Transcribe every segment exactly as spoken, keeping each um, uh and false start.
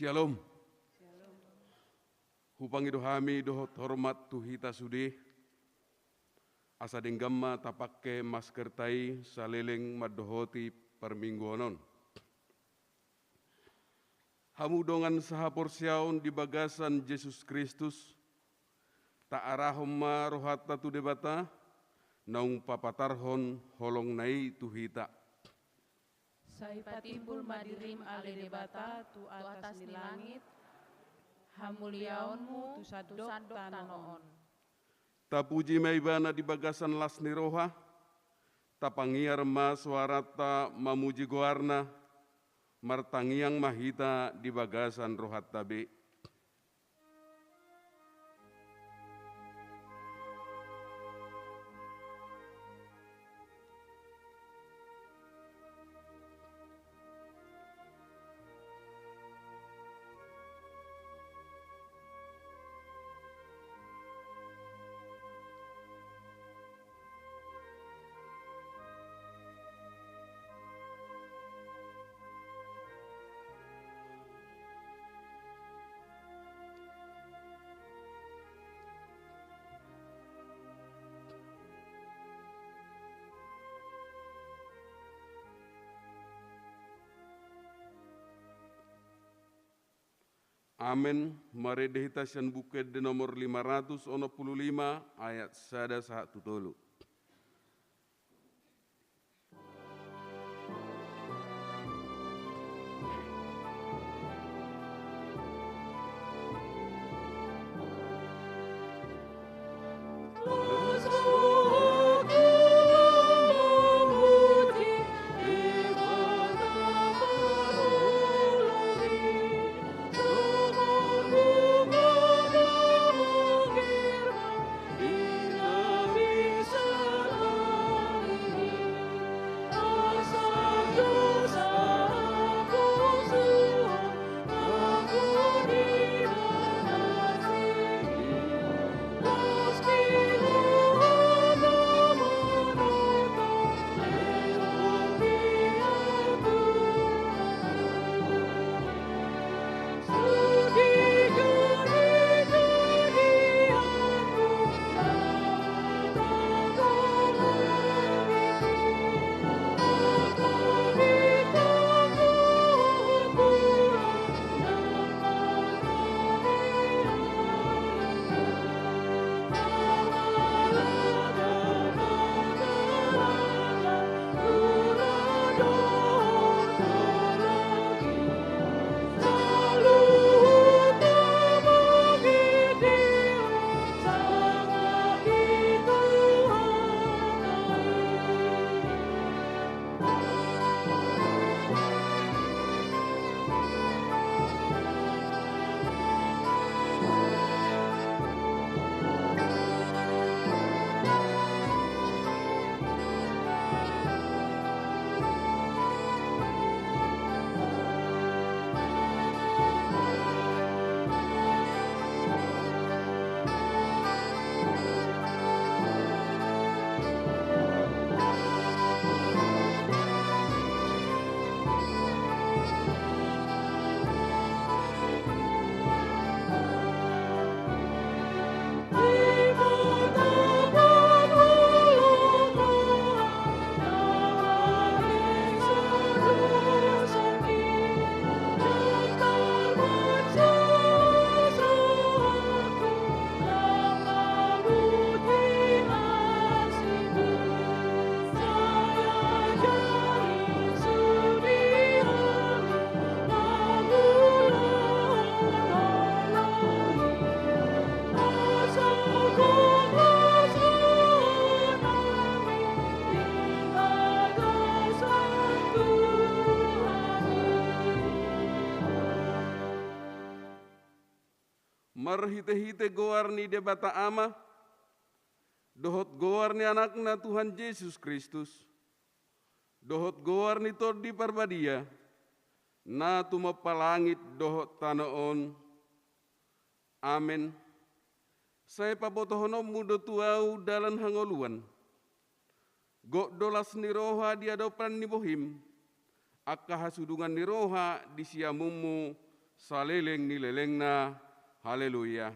Syalom. Hupangido hami dohot hormat tu hita sude, asa denggan ma tapangke maskerta i saleleng mandohoti parmingguon on. Hamu dongan sahaporseaon di bagasan Jesus Kristus, taarahon ma rohanta tu Debata, naung papatarhon holongna i tu hita. Sai patimbul ma dirim ale Debata tu atas ni langit, hamuliaonmu tu sandok tano on. Tapuji ma Ibana di bagasan las ni roha, tapangiar ma soaranta mamuji goarna, martangiang ma hita di bagasan rohanta be. Amen. Marende hita sian Buku Ende nomor lima ratus onom pulu lima, ayat sada sahat tu tolu. Marhitehite goar ni Debata Ama, dohot goar ni Anakna Tuhan Jesus Kristus, dohot goar ni Tondi Parbadia, na tumompa langit dohot tano on. Amen. Sai pabotohononmu do tu ahu dalan hangoluan. Gok do las ni roha di adopan ni bohim, angka hasudungan ni roha di siamunmu Saleleng ni lelengna. Haleluya.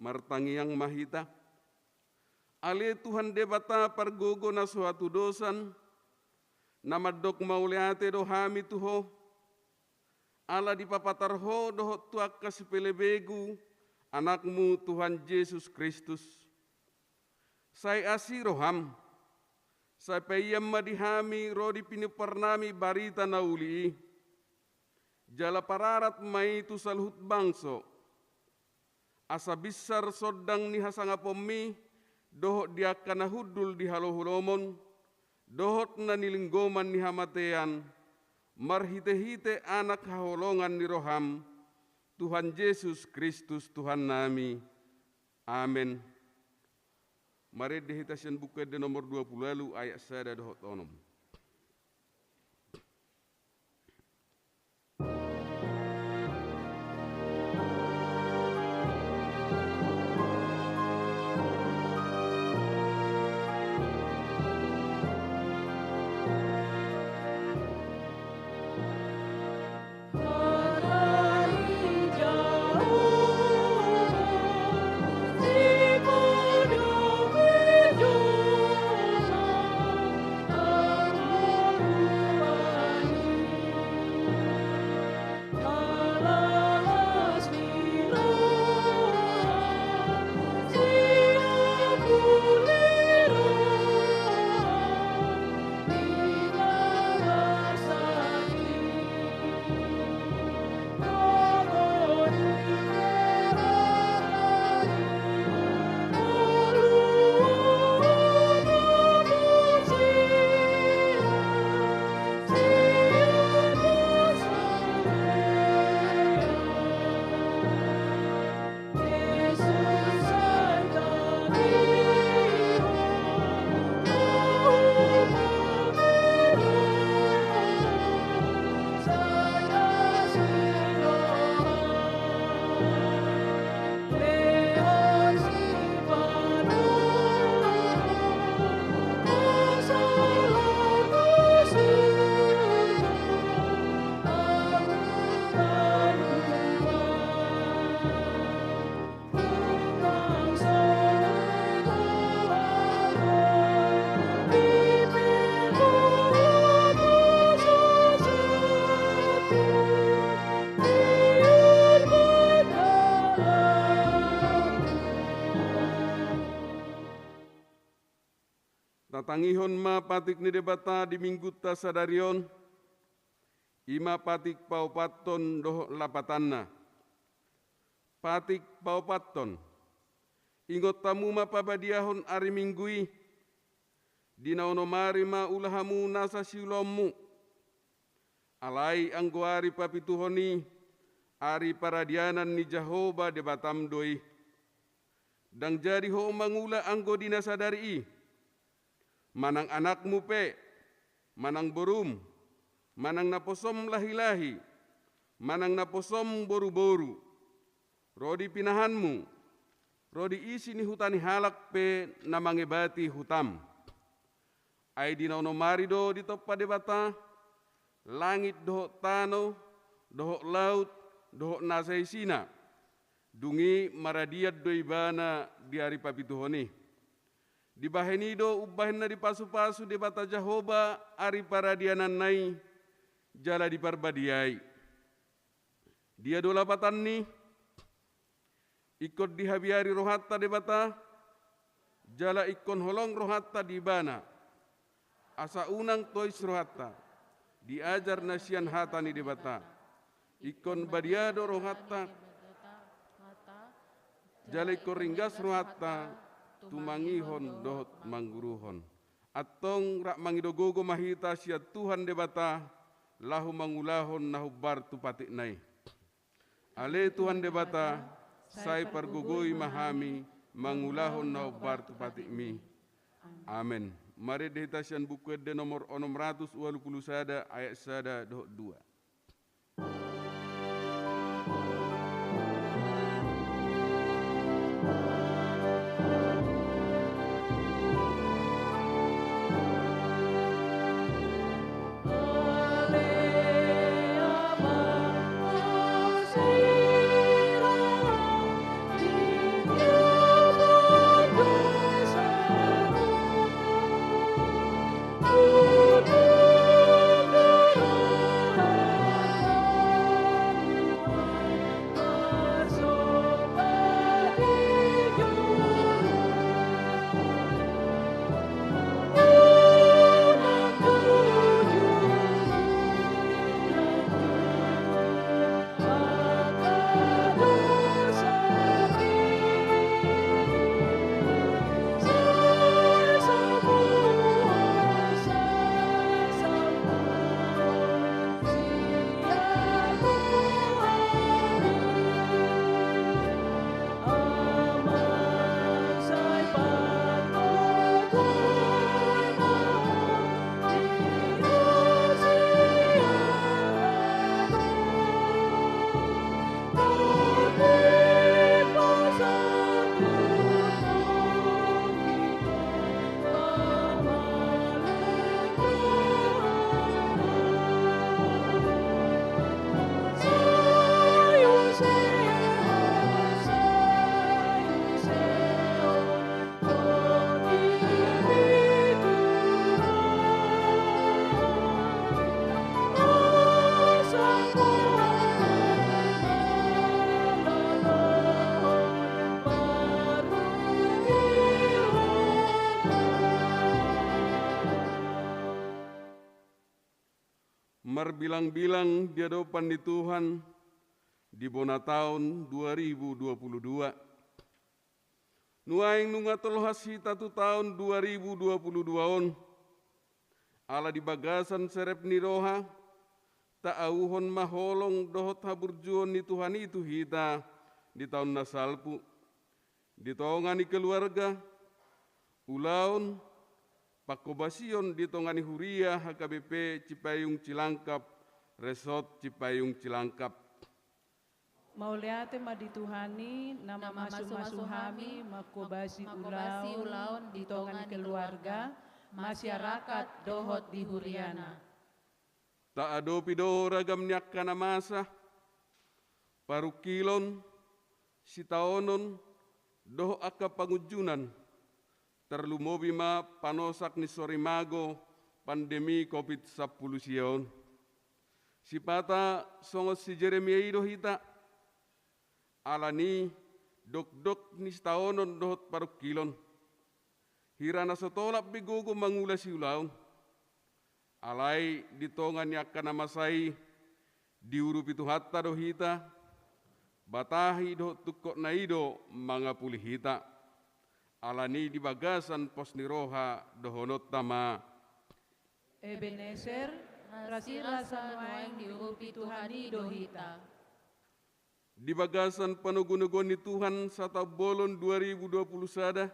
Martangiang ma hita. Ale Tuhan Debata pargogo na so hatudosan, na mandok mauliate do hami tu Ho, ala dipapatar Ho dohot tu angka sipelebegu Anakmu Tuhan Jesus Kristus. Sai asi roham, sai paian ma di hami ro di pinomparnami barita na uli i, jala pararat ma i tu saluhut bangso. Asa binsar sondang ni hasangaponmi dohot di angka na hundul di halomoholomon, dohot na nilinggoman ni hamatean, marhitehite Anak haholongan ni roham, Tuhan Jesus Kristus Tuhannami. Amen. Marende hita sian Buku Ende nomor dua pulu ualu ayat sada dohot onom. Tatangihon ma patik ni Debata di minggunta sadari on, i ma patik paopathon dohot lapatanna. Patik paopathon. Ingot hamu ma pabadiahon ari Minggu i, di na onom ari ma ula hamu nasa siulaonmu. Alai anggo ari papituhon i, ari paradianan ni Jahowa Debatam do i. Ndang jadi ho mangula anggo di na sadari i, manang anakmu pe, manang borum, manang naposom lahilahi, manang naposom boruboru, ro di pinahanmu, ro di isi ni huta ni halak pe na mangebati hutam. Ai di na onom ari do ditompa Debata langit dohot tano, dohot laut, dohot nasa isina. Dung i maradian do ibana di ari papituhon i. Dibahen i do umbahen na dipasupasu Debata Jahowa ari paradiananna i, jala diparbadiai. Dia do lapatanni? Ingkon dihabiari rohanta Debata, jala ingkon holong rohanta di Ibana, asa unang tois rohanta di ajar na sian hata ni Debata. Ingkon badia do rohanta, jala ingkon ringgas rohanta tumangihon dohot mangguruhon. Antong rap mangido gogo ma hita sian Tuhan Debata, laho mangulahon na hombar tu patikna i. Ale Tuhan Debata, sai pargogoi ma hami mangulahon na hombar tu patikmi. Amen. Marende hita sian Buku Ende nomor onom ratus ualu pulu sada, ayat sada dohot dua. Marbilang-bilang di adopan ni Tuhan di bona taon dua ribu dua puluh dua. Nuaeng nunga tolhas hita tu taon dua ribu dua puluh dua on, ala di bagasan serep ni roha, taauhon ma holong dohot haburjuon ni Tuhan i tu hita di taon na salpu, di tonga ni keluarga, ulaon, pangkobasion di tonga ni huria H K B P Cipayung Cilangkap, Resort Cipayung Cilangkap. Mauliate ma di Tuhan i na mamasu-masu hami mangkobasi ulaon di tonga ni keluarga, masyarakat dohot di huriana. Taadopi do ragam ni angka na masa, parungkilon, sitaonon, dohot angka pangunjunan, tarlumobi ma panosak ni sorimago pandemi Covid sampulu sia on. Sipata songon si Jeremia i do hita, ala ni dokdok ni sitaonon dohot parungkilon. Hira na so tolap be gogo mangula siulaon. Alai di tonga ni angka na masa i, diurupi Tuhanta do hita, batahi dohot tungkotna i do mangapuli hita. Ala ni di bagasan pos ni roha dohononta ma: Ebeneser, rasirasa nuaeng diurupi Tuhan i do hita. Di bagasan panogu-noguon ni Tuhan sataon bolon dua ribu dua puluh sada,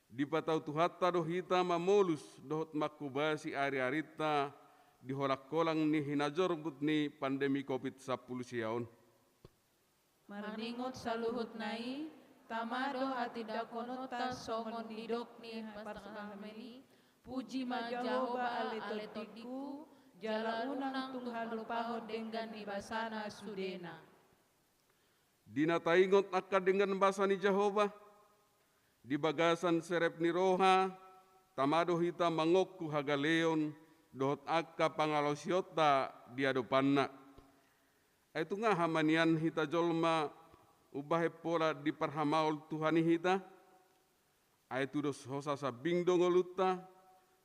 dipatau Tuhanta do hita mamolus dohot mangkobasi ari-arinta di holang-holang ni hinajorbut ni pandemi Covid sampulu sia on. Maringot saluhutna i, tama do hatindangkononta songon nidok ni Paskah i, puji ma Jahowa ale tondingku, jala unang tung halupahon denggan ni basana sudena. Di na taingot angka denggan basa ni Jahowa, di bagasan serep ni roha, tama do hita mangongku hagaleon dohot angka pangalaosionta di adopanna. Ai tung aha ma nian hita jolma umbahen pola diparhamaol Tuhan i hita? Ai tudos hosa sambing do ngolunta,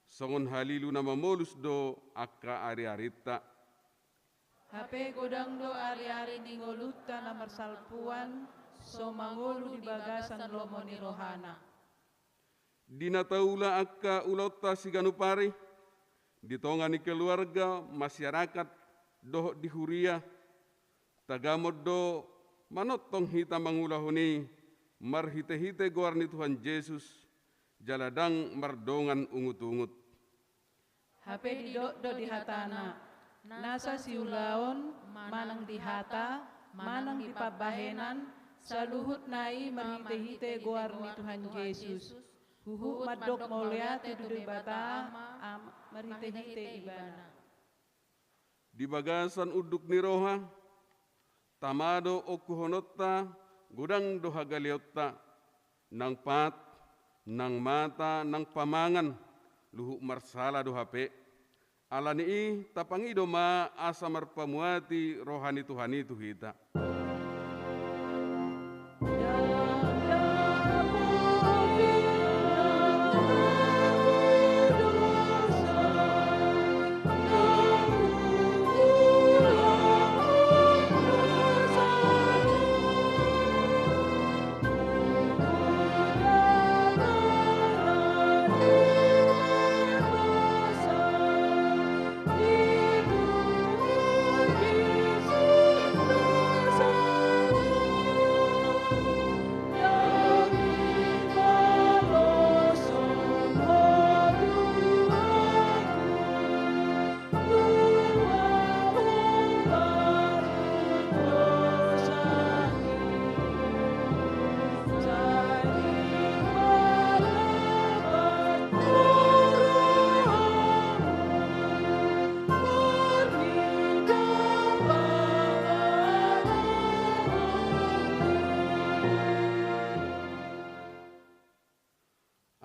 songon halilu na mamolus do angka ari-arinta. Hape godang do ari-ari ni ngolunta na marsalpuan, so mangolu di bagasan lomo ni rohana. Di na taula angka ulaonta siganup ari, di tonga ni keluarga, masyarakat, dohot di huria, tagamon do manongtong hita mangulahon i marhite-hite goar ni Tuhan Jesus, jala ndang mardongan ungut-ungut. Hape didok do di hatana: nasa siulaon, manang di hata, manang di pambahenan, saluhutna i marhite-hite goar ni Tuhan Jesus. Huhut mandok mauliate tu Debata Ama, marhite-hite Ibana. Di bagasan unduk ni roha, tama do ongkuhononta, godang do hagaleonta, nang pat, nang mata, nang pamangan, luhut marsala do hape. Ala ni i, tapangido ma asa marpamuati roha ni Tuhan i tu hita.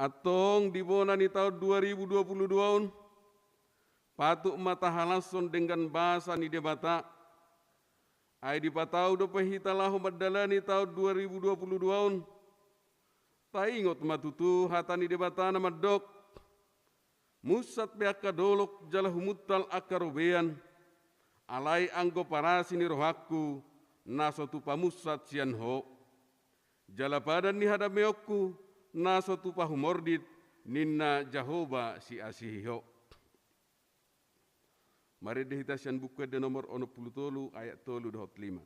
Antong di bona ni taon dua ribu dua puluh dua on, patut ma tahalashon denggan basa ni Debata. Ai dipatau dope hita laho mandalani taon dua ribu dua puluh dua on. Taingot ma tutu hata ni Debata na mandok: Munsat pe angka dolok jala humuntal angka robean, alai anggo parasi ni rohangku na so tupa munsat sian Ho, jala padan ni hadameonku na so tupa humordit, ninna Jahowa siasihi Ho. Marende hita sian Buku Ende nomor onom pulu tolu, ayat tolu dohot lima.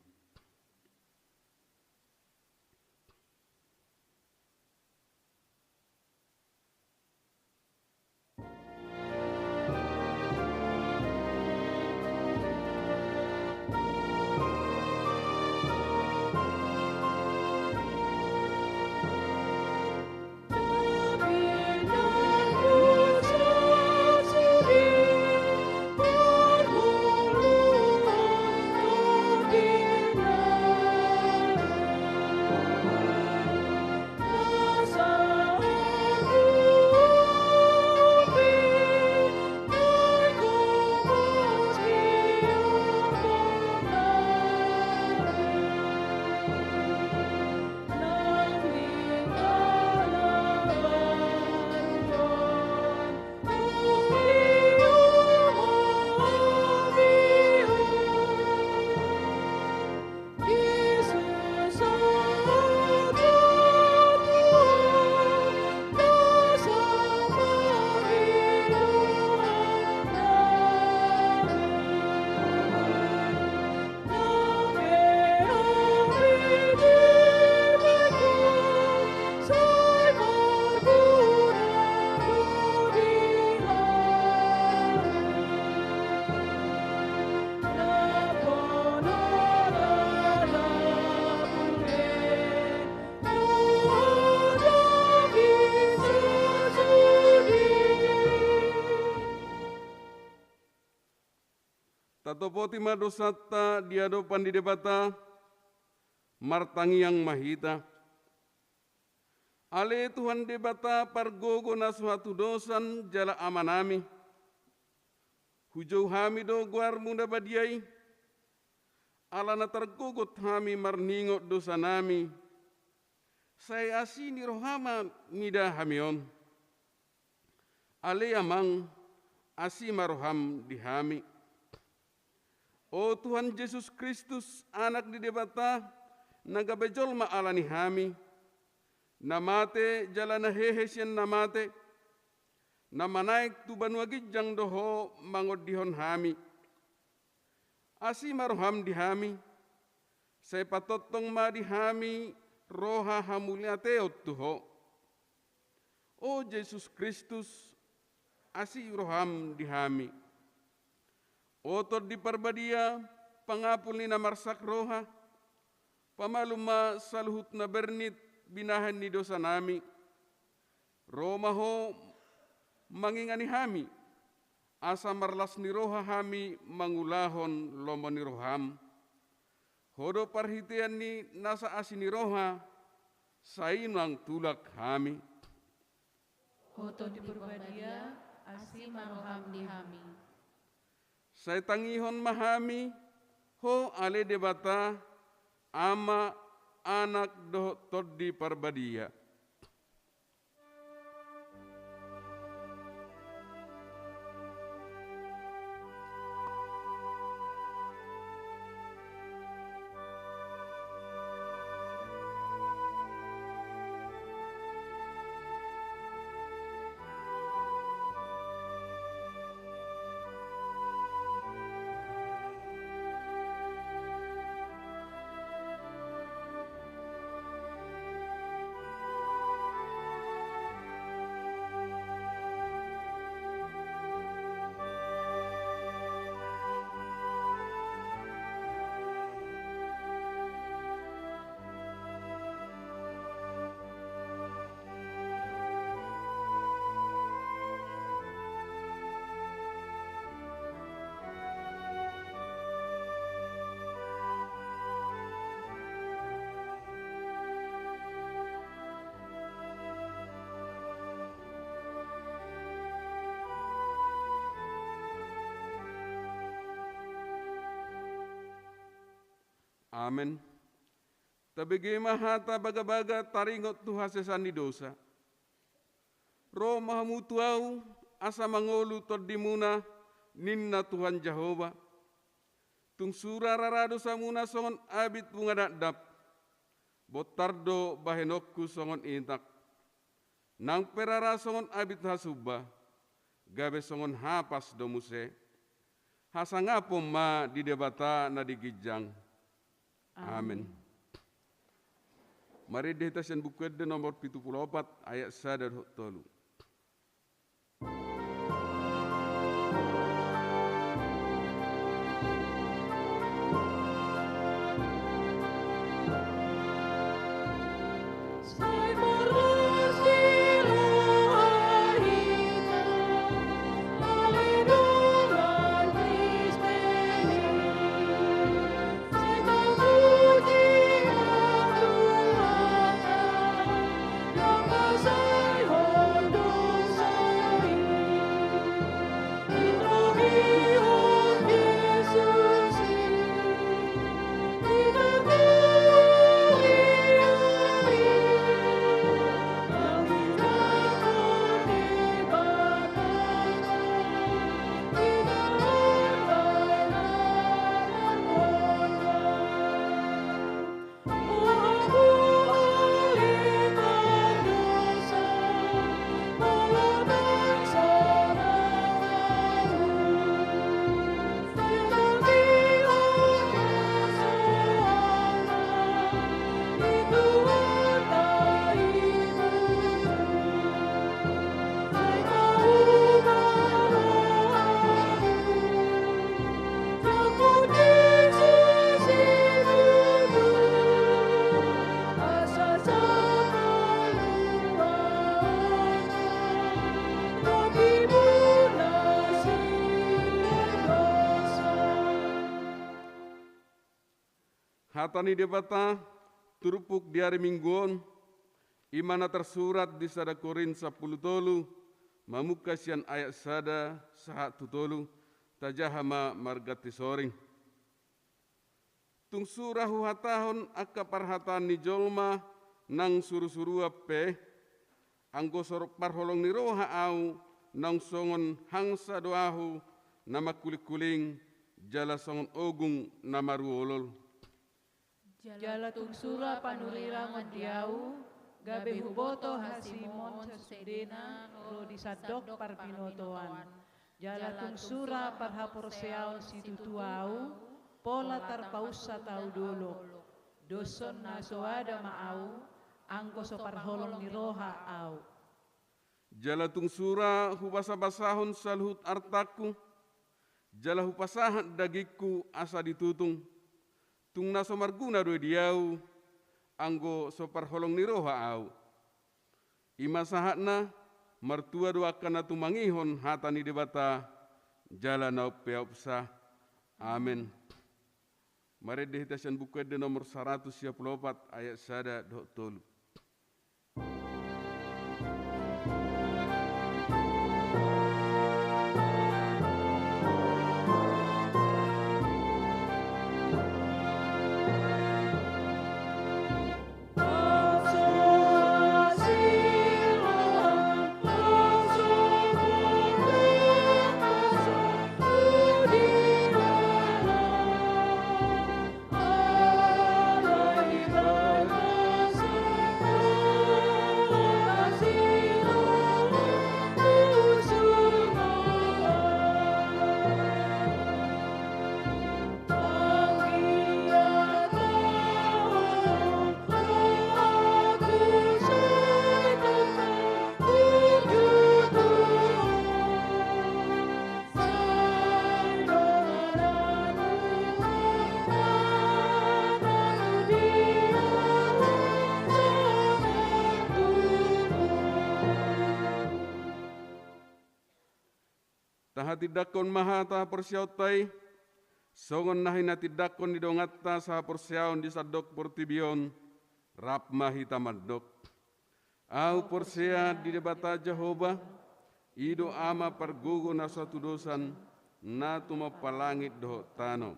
Tatopoti ma dosanta di adopan ni Debata, martangiang ma hita. Ale Tuhan Debata pargogo na so hatudosan jala Amanami, hujou hami do goarmu na badia i, ala na targogot hami marningot dosanami, sai asi ni roha ma mida hami on. Ale Amang, asi ma roham di hami. O Tuhan Jesus Kristus, Anak ni Debata, na gabe jolma ala ni hami, na mate jala na hehe sian na mate, na manaek tu banua ginjang do Ho mangondihon hami. Asi ma roham di hami, sai patongtong ma di hami roha hamauliateon tu Ho. O Jesus Kristus, asi roham di hami. O Tondi Parbadia, pangapul ni na marsak roha, pamalum ma saluhut na bernit binahen ni dosanami. Ro ma Ho mangingani hami, asa marlas ni roha hami mangulahon lomo ni roham. Ho do parhitean ni nasa asi ni roha, sai unang tulak hami. Ho Tondi Parbadia, asi ma roham di hami. Sai tangihon ma hami Ho ale Debata, Ama, Anak dohot Tondi Parbadia. Amen. Tabege ma hata bagabaga taringot tu hasesaan ni dosa. Ro ma hamu tu Ahu, asa mangolu tondimuna, ninna Tuhan Jahowa. Tung sura rara dosamuna songon abit bunga dakdak, bontar do bahenonku songon itak. Nang pe rara songon abit hasumba, gabe songon hapas do muse. Hasangapon ma di Debata na di ginjang. Amen. Amen. Marende hita sian Buku Ende nomor pitu pulu opat, ayat sada dohot tolu. Hata ni Debata, turpuk di ari Minggu on, i ma na tarsurat di sada Korint sampulu tolu, mamungka sian ayat sada sahat tu tolu, tajaha ma marganti soring. Tung sura huhatahon angka parhataan ni jolma nang surusuruan pe, anggo so parholong ni roha ahu, naung songon hangsa do ahu na mangkulingkuling, jala songon ogung na maruolol. Jala tung sura panurirang on di ahu, gabe huboto hasimon sasudena ro di sandok parbinotoan. Jala tung sura parhaporseaon situtu ahu, pola tarpaunsat ahu dolok. Doson na so ada ma ahu, anggo so parholong ni roha ahu. Jala tung sura hubasabasahon saluhut artangku, Jala hupasahat dagingku asa ditutung, tung na so marguna do i di ahu, anggo so parholong ni roha ahu. I ma sahatna, martua do angka na tumangihon hata ni Debata, jala na umpeopsa. Amen. Marende hita sian Buku Ende nomor saratus sia pulu opat, ayat sada dohot tolu. Tahatindangkon ma hata haporseaonta i, songon na hinatindangkon ni donganta sahaporseaon di sandok portibi on, rap ma hita mandok. Ahu porsea di Debata Jahowa, i do Ama pargogo na so hatudosan, na tumompa langit dohot tano.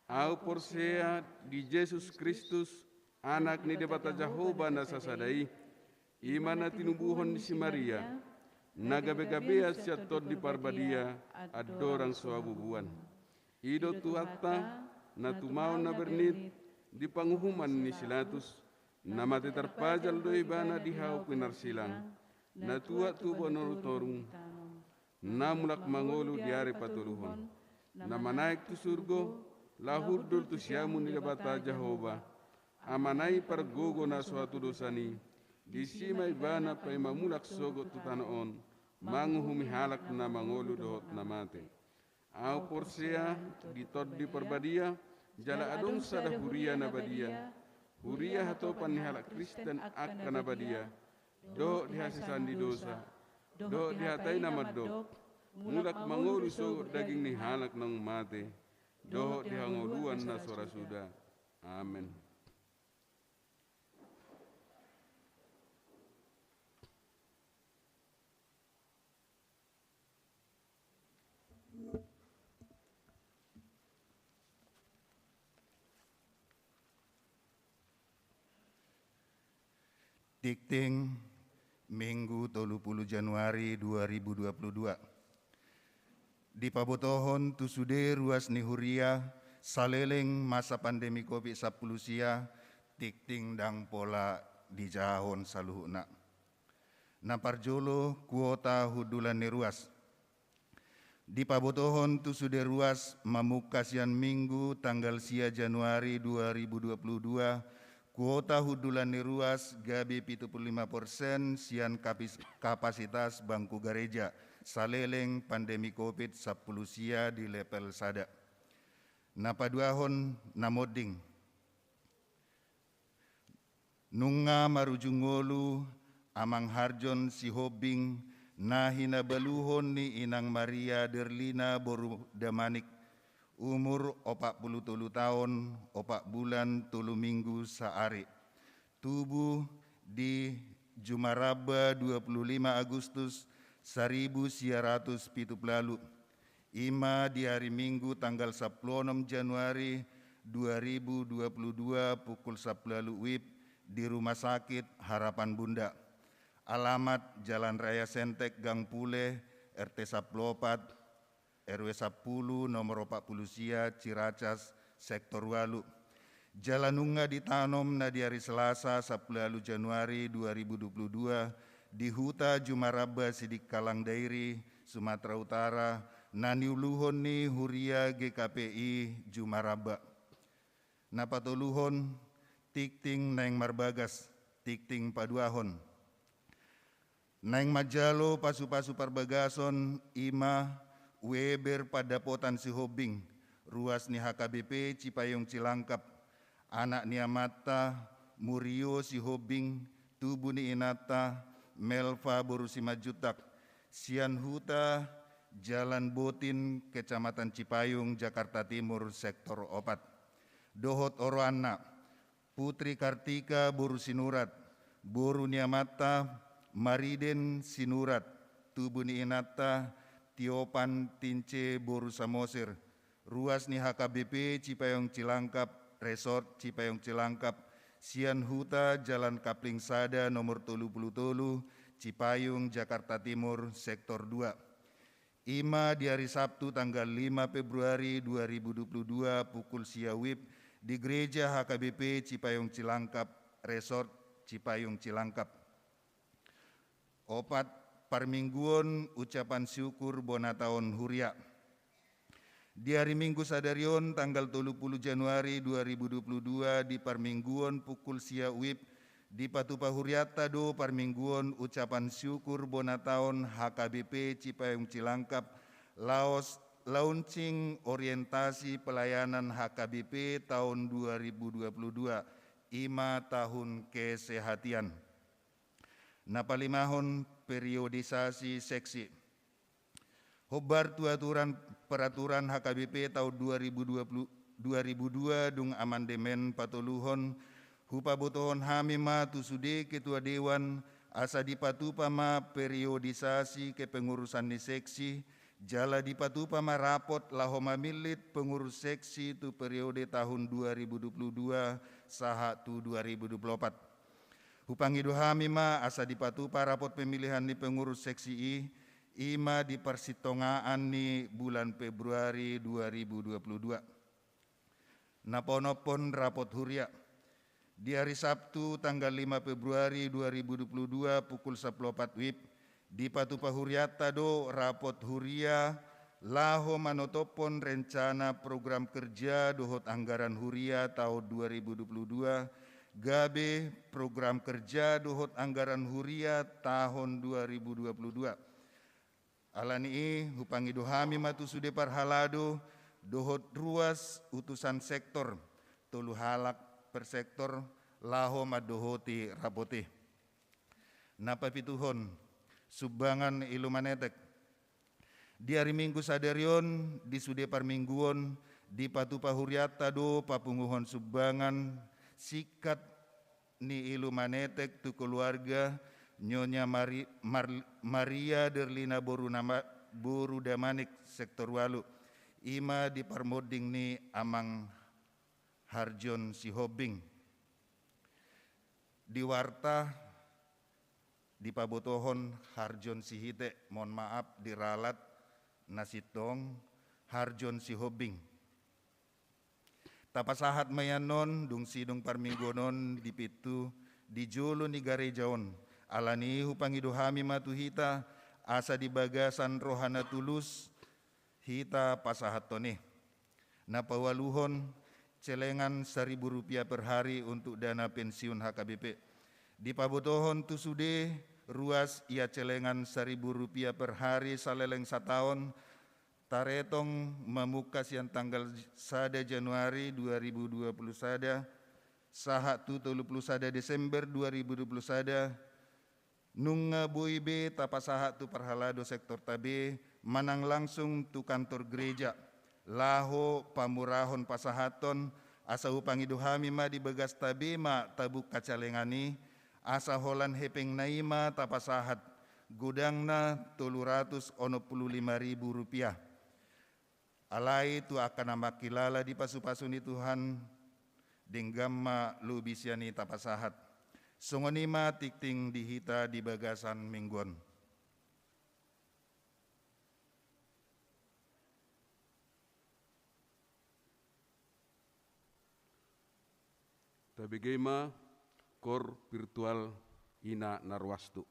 Ahu porsea di Jesus Kristus, Anak ni Debata Jahowa na sasada i, i ma na tinubuhon ni si Maria, na gabegabean sian Tondi Parbadia, andorang so habubuan. I do Tuhanta, na tumaon na bernit di panguhuman ni si Latus, na mate tarpajal do ibana di hau pinarsilang, na tuat tu banua toru, na mulak mangolu di ari patoluhon, na manaek tu surgo, laho hundul tu siamun ni Debata Jahowa, Amana i pargogo na so hatudosan i, disi ma ibana paima mulak sogot tu tano on, manguhumi halak na mangolu dohot na mate. Ahu porsea di Tondi Parbadia, jala adong sada huria na badia, huria hatopan ni halak Kristen angka na badia, dohot di hasesaan ni dosa, dohot di hata i na mandok, mulak mangolu sogot daging ni halak naung mate, dohot di hangoluan na so ra suda. Amen. Tingting, Minggu tolu pulu Januari dua ribu dua pulu dua. Dipabotohon tu sude ruas ni huria, saleleng masa pandemi Covid sampulu sia, tingting ndang pola dijahahon saluhutna. Na parjolo, kuota hundulan ni ruas. Dipabotohon tu sude ruas mamungka sian Minggu tanggal sia Januari dua ribu dua pulu dua, kuota hundulan ni ruas gabe pitu pulu lima persen sian kapis-, kapasitas bangku gareja, saleleng pandemi Covid sampulu sia di level sada. Na paduahon na monding. Nunga marujung ngolu Amang Harjon Sihombing na hinabaluhon ni Inang Maria Derlina boru Damanik, umur opat pulu tolu taon, opat bulan, tolu minggu, saari. Tubu di Jumaramba dua pulu lima Agustus saribu sia ratus pitu pulu ualu. I ma di ari Minggu tanggal sampulu onom Januari dua ribu dua pulu dua pukul sampulu ualu WIB di Rumah Sakit Harapan Bunda. Alamat Jalan Raya Sentek Gang Pule, R T sampulu opat, R W sampulu, nomor opat pulu sia, Ciracas, Sektor ualu. Jala nunga ditanom na di ari Selasa sampulu ualu Januari dua ribu dua pulu dua di Huta Jumaramba Sidikalang Dairi, Sumatera Utara, na niuluhon ni huria G K P I Jumaramba. Na patoluhon, tingting naeng marbagas, tingting paduahon. Naeng manjalo pasupasu parbagason, i ma Weber Pandapotan Sihombing, ruas ni H K B P Cipayung Cilangkap, anak ni amanta Murio Sihombing, tubu ni inanta Melva boru Simanjuntak, sian Huta Jalan Botin, Kecamatan Cipayung, Jakarta Timur, sektor opat. Dohot oroanna, Putri Kartika boru Sinurat, boru ni amanta Mariden Sinurat, tubu ni inanta Tiopan Tince boru Samosir, ruas ni H K B P Cipayung Cilangkap, Resort Cipayung Cilangkap, sian Huta Jalan Kapling Sada nomor tolu pulu tolu, Cipayung, Jakarta Timur, sektor dua. I ma di ari Sabtu tanggal lima Februari dua ribu dua pulu dua pukul sia WIB di Gereja H K B P Cipayung Cilangkap, Resort Cipayung Cilangkap. Opat, parmingguon ucapan syukur bona taon huria. Di ari Minggu sadari on tanggal tolu pulu Januari dua ribu dua pulu dua di parmingguon pukul sia WIB, dipatupa hurianta do parmingguon ucapan syukur bona taon H K B P Cipayung Cilangkap, laos launching orientasi pelayanan H K B P taon dua ribu dua puluh dua, i ma tahun kesehatian. Na palimahon, periodisasi seksi. Hombar tu aturan peraturan H K B P taon dua ribu dua puluh, dua ribu dua dung amandemen patoluhon, hupabotohon hami ma tu sude ketua dewan, asa dipatupa ma periodisasi kepengurusan ni seksi, jala dipatupa ma rapot laho mamillit pengurus seksi tu periode tahun dua ribu dua puluh dua sahat tu dua ribu dua puluh opat. Hupangido hami ma asa dipatupa rapot pemilihan ni pengurus seksi i, i ma di parsitongaan ni bulan Februari dua ribu dua puluh dua. Na paonomhon, rapot huria. Di ari Sabtu tanggal lima Februari dua ribu dua puluh dua pukul sampulu opat WIB, dipatupa hurianta do rapot huria laho manotophon rencana program kerja dohot anggaran huria taon dua ribu dua puluh dua, gabe program kerja dohot anggaran huria taon dua ribu dua puluh dua. Ala ni i, hupangido hami ma tu sude parhalado dohot ruas utusan sektor, tolu halak per sektor, laho mandohoti rapot i. Na papituhon, sumbangan iluman etek. Di ari Minggu sadari on, di sude parmingguon, dipatupa hurianta do papunguhon sumbangan singkat ni iluman etek tu keluarga Nyonya Mari-, Mar-, Maria Derlina boru Nama-, boru Damanik, sektor ualu, i ma di parmonding ni Amang Harjon Sihombing. Di warta dipabotohon Harjon Sihite, mohon maaf, di ralat na sintong, Harjon Sihombing. Tapasahat ma i annon dung sidung parmingguon on di pintu di jolo ni gareja on. Ala ni i, hupangido hami ma tu hita asa di bagasan roha na tulus hita pasahathon i. Na paualuhon, celengan seribu rupiah per hari untuk dana pensiun H K B P. Dipabotohon tu sude ruas ia celengan seribu rupiah per hari saleleng sataon, taretong mamungka sian tanggal sada Januari dua ribu dua puluh sada sahat tu tolu puluh sada Desember dua ribu dua puluh sada, nunga boi be tapasahat tu parhalado sektorta be manang langsung tu kantor gereja, laho pamurahon pasahathon, asa hupangido hami ma di bagasta be ma tabungka celengan i, asa holan hepengna i ma tapasahat, godangna tolu ratus onom pulu lima ribu rupiah. Alai tu angka na mangkilala di pasupasu ni Tuhan, denggan ma lobi sian i tapasahat. Songon i ma tingting di hita di bagasan minggu on. Tabege ma koor virtual ina na ruas tu.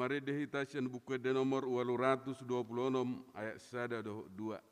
Marende hita sian Buku Ende nomor ualu ratus dua pulu onom, ayat sada dohot dua.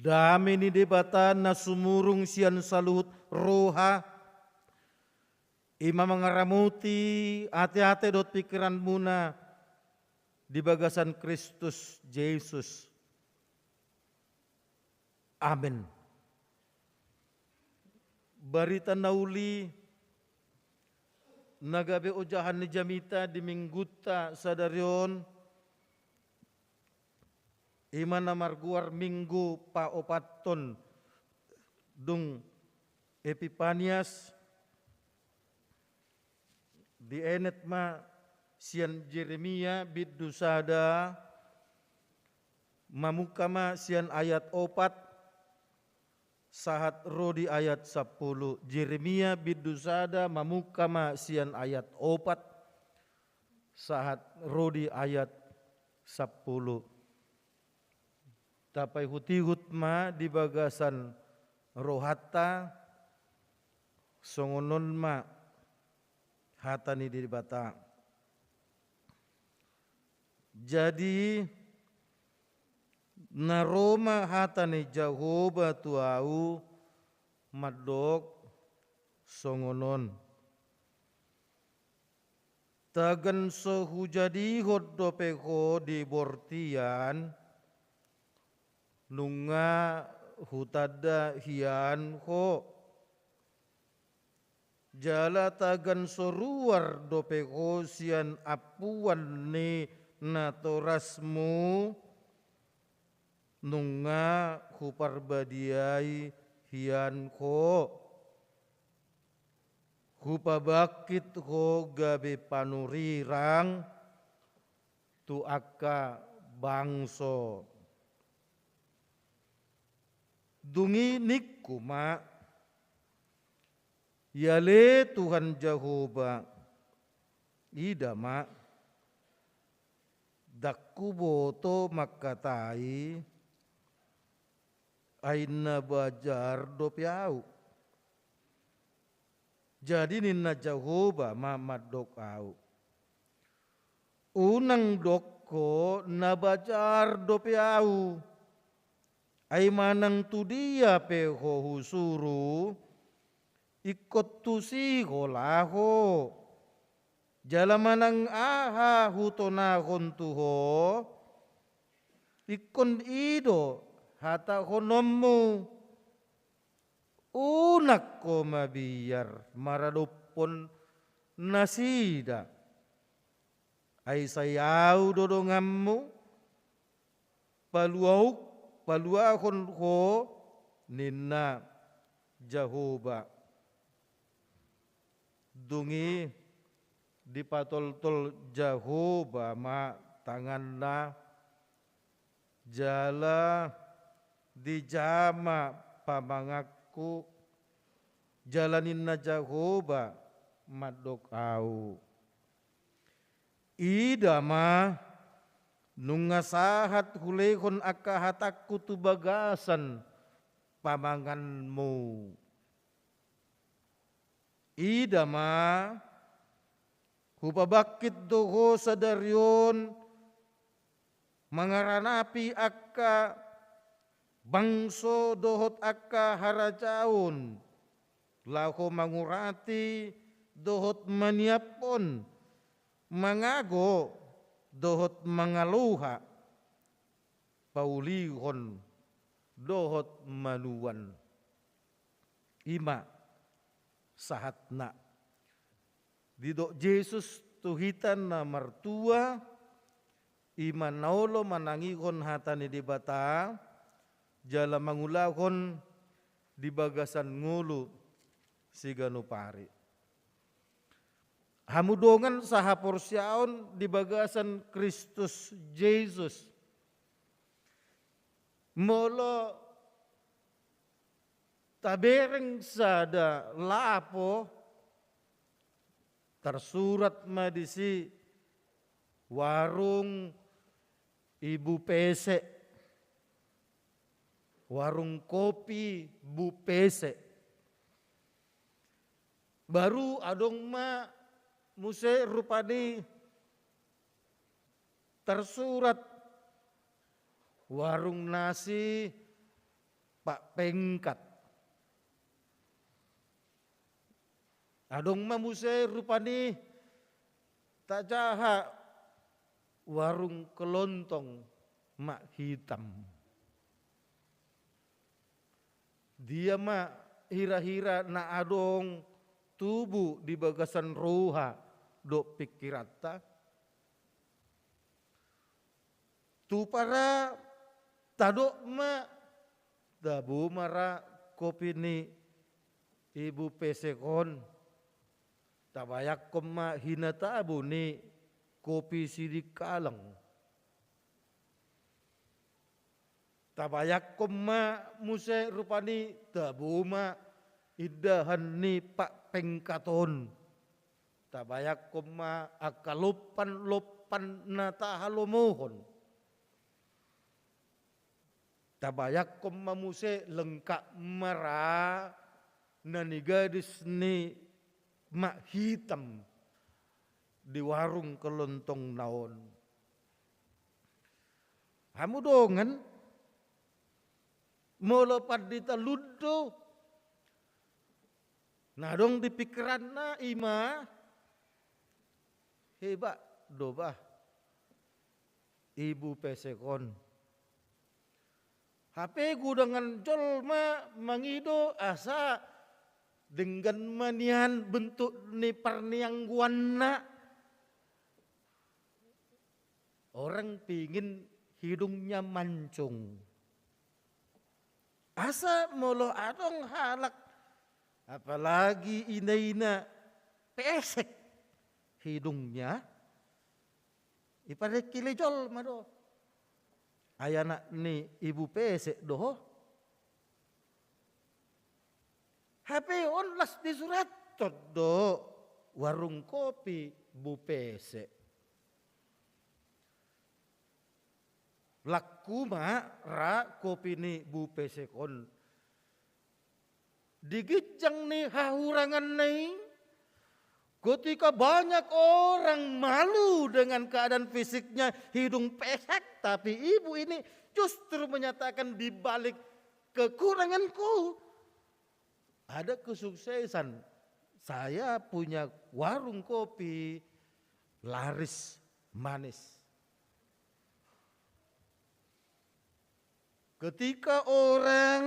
Dame ni Debata na sumurung sian saluhut roha, i ma mangaramoti ateate dohot pingkiranmuna di bagasan Kristus Jesus. Amen. Barita na uli na gabe ojahan ni jamita di minggunta sadari on, i ma na margoar Minggu Paopathon dung Epipanias, dienet ma sian Jeremia bindu sada, mamungka ma sian ayat opat sahat ro di ayat sampulu. Jeremia bindu sada mamungka ma sian ayat opat sahat ro di ayat sampulu. Tapaihutihut ma di bagasan rohanta, songon on ma hata ni Debata. Jadi, na ro ma hata ni Jahowa tu ahu mandok songon on: Tagan so hujadihon dope ho di bortian, nunga hutanda hian ho. Jala tagan so ruar dope ho sian ampuan ni natorasmu, nunga huparbadiai hian ho. Hupabangkit ho gabe panurirang tu angka bangso. Dung i ningku ma: Ia ale Tuhan Jahowa, ida ma, ndang huboto mangkatai, ai na bajar dope ahu. Jadi ninna Jahowa ma mandok ahu: Unang dok ho na bajar dope ahu. Ai manang tu dia pe ho husuru, ingkon tusi ho laho. Jala manang aha hutonahon tu ho, ingkon i do hatahononmu. Unang ho mabiar maradophon nasida. Ai sai ahu do donganmu, paluahon, paluahon ho, ninna Jahowa. Dung i dipatoltol Jahowa ma tanganna, jala dijama pamangan pamanganonku, jala ninna Jahowa mandok ahu. Ida ma, nunga sahat hulehon angka hatangku tu bagasan pamanganmu. Ida ma, hupabangkit do ho sadari on mangaranapi angka bangso dohot angka harajaon, laho mangurati dohot maniaphon, mangago dohot mangaloha, paulihon dohot manuan. I ma sahatna. Didok Jesus tu hita na martua, i ma na olo manangihon hata ni Debata, jala mangulahon di bagasan ngolu siganup ari. Hamu dongan sahaporseaon di bagasan Kristus Jesus. Molo tabereng sada lapo, tarsurat ma disi warung Ibu Pese, warung kopi Bu Pese. Baru adong ma muse rupani tarsurat warung nasi Pak Pengkat. Adong ma muse rupani tajaha warung kelontong Mak Hitam. Dia ma hira-hira na adong tubu di bagasan roha dohot pingkiranta? Tupa ra, tadok ma, tabo ma ra kopi ni Ibu Pesek on. Tabayangkon ma hinatabo ni kopi Sidikalang. Tabayangkon ma muse rupani tabo ma indahan ni Pak Pengkat on. Tabayangkon ma angka lompan-lompan na tahalomohon. Tabayangkon ma muse lengkap ma ra na nigadis ni Mak Hitam di warung kelontongna on. Hamu dongan, molo pandita Lundo, na adong di pingkiranna i ma, hebat do bah Ibu Pesek on. Hape godang jolma mangido asa denggan ma nian bentuk ni parniangguanna. Orang pingin hidungnya mancung. Asa molo adong halak, apalagi ina-ina, pesek hidungnya, diparengkili jolma do. Ai anak ni Ibu Pesek do ho. Hape on las disurathon do warung kopi Bu Pesek. Laku ma ra kopi ni Bu Pesek on. Di ginjang ni hahuranganna i, ketika banyak orang malu dengan keadaan fisiknya, hidung pesek, tapi ibu ini justru menyatakan, di balik kekuranganku ada kesuksesan. Saya punya warung kopi laris manis. Ketika orang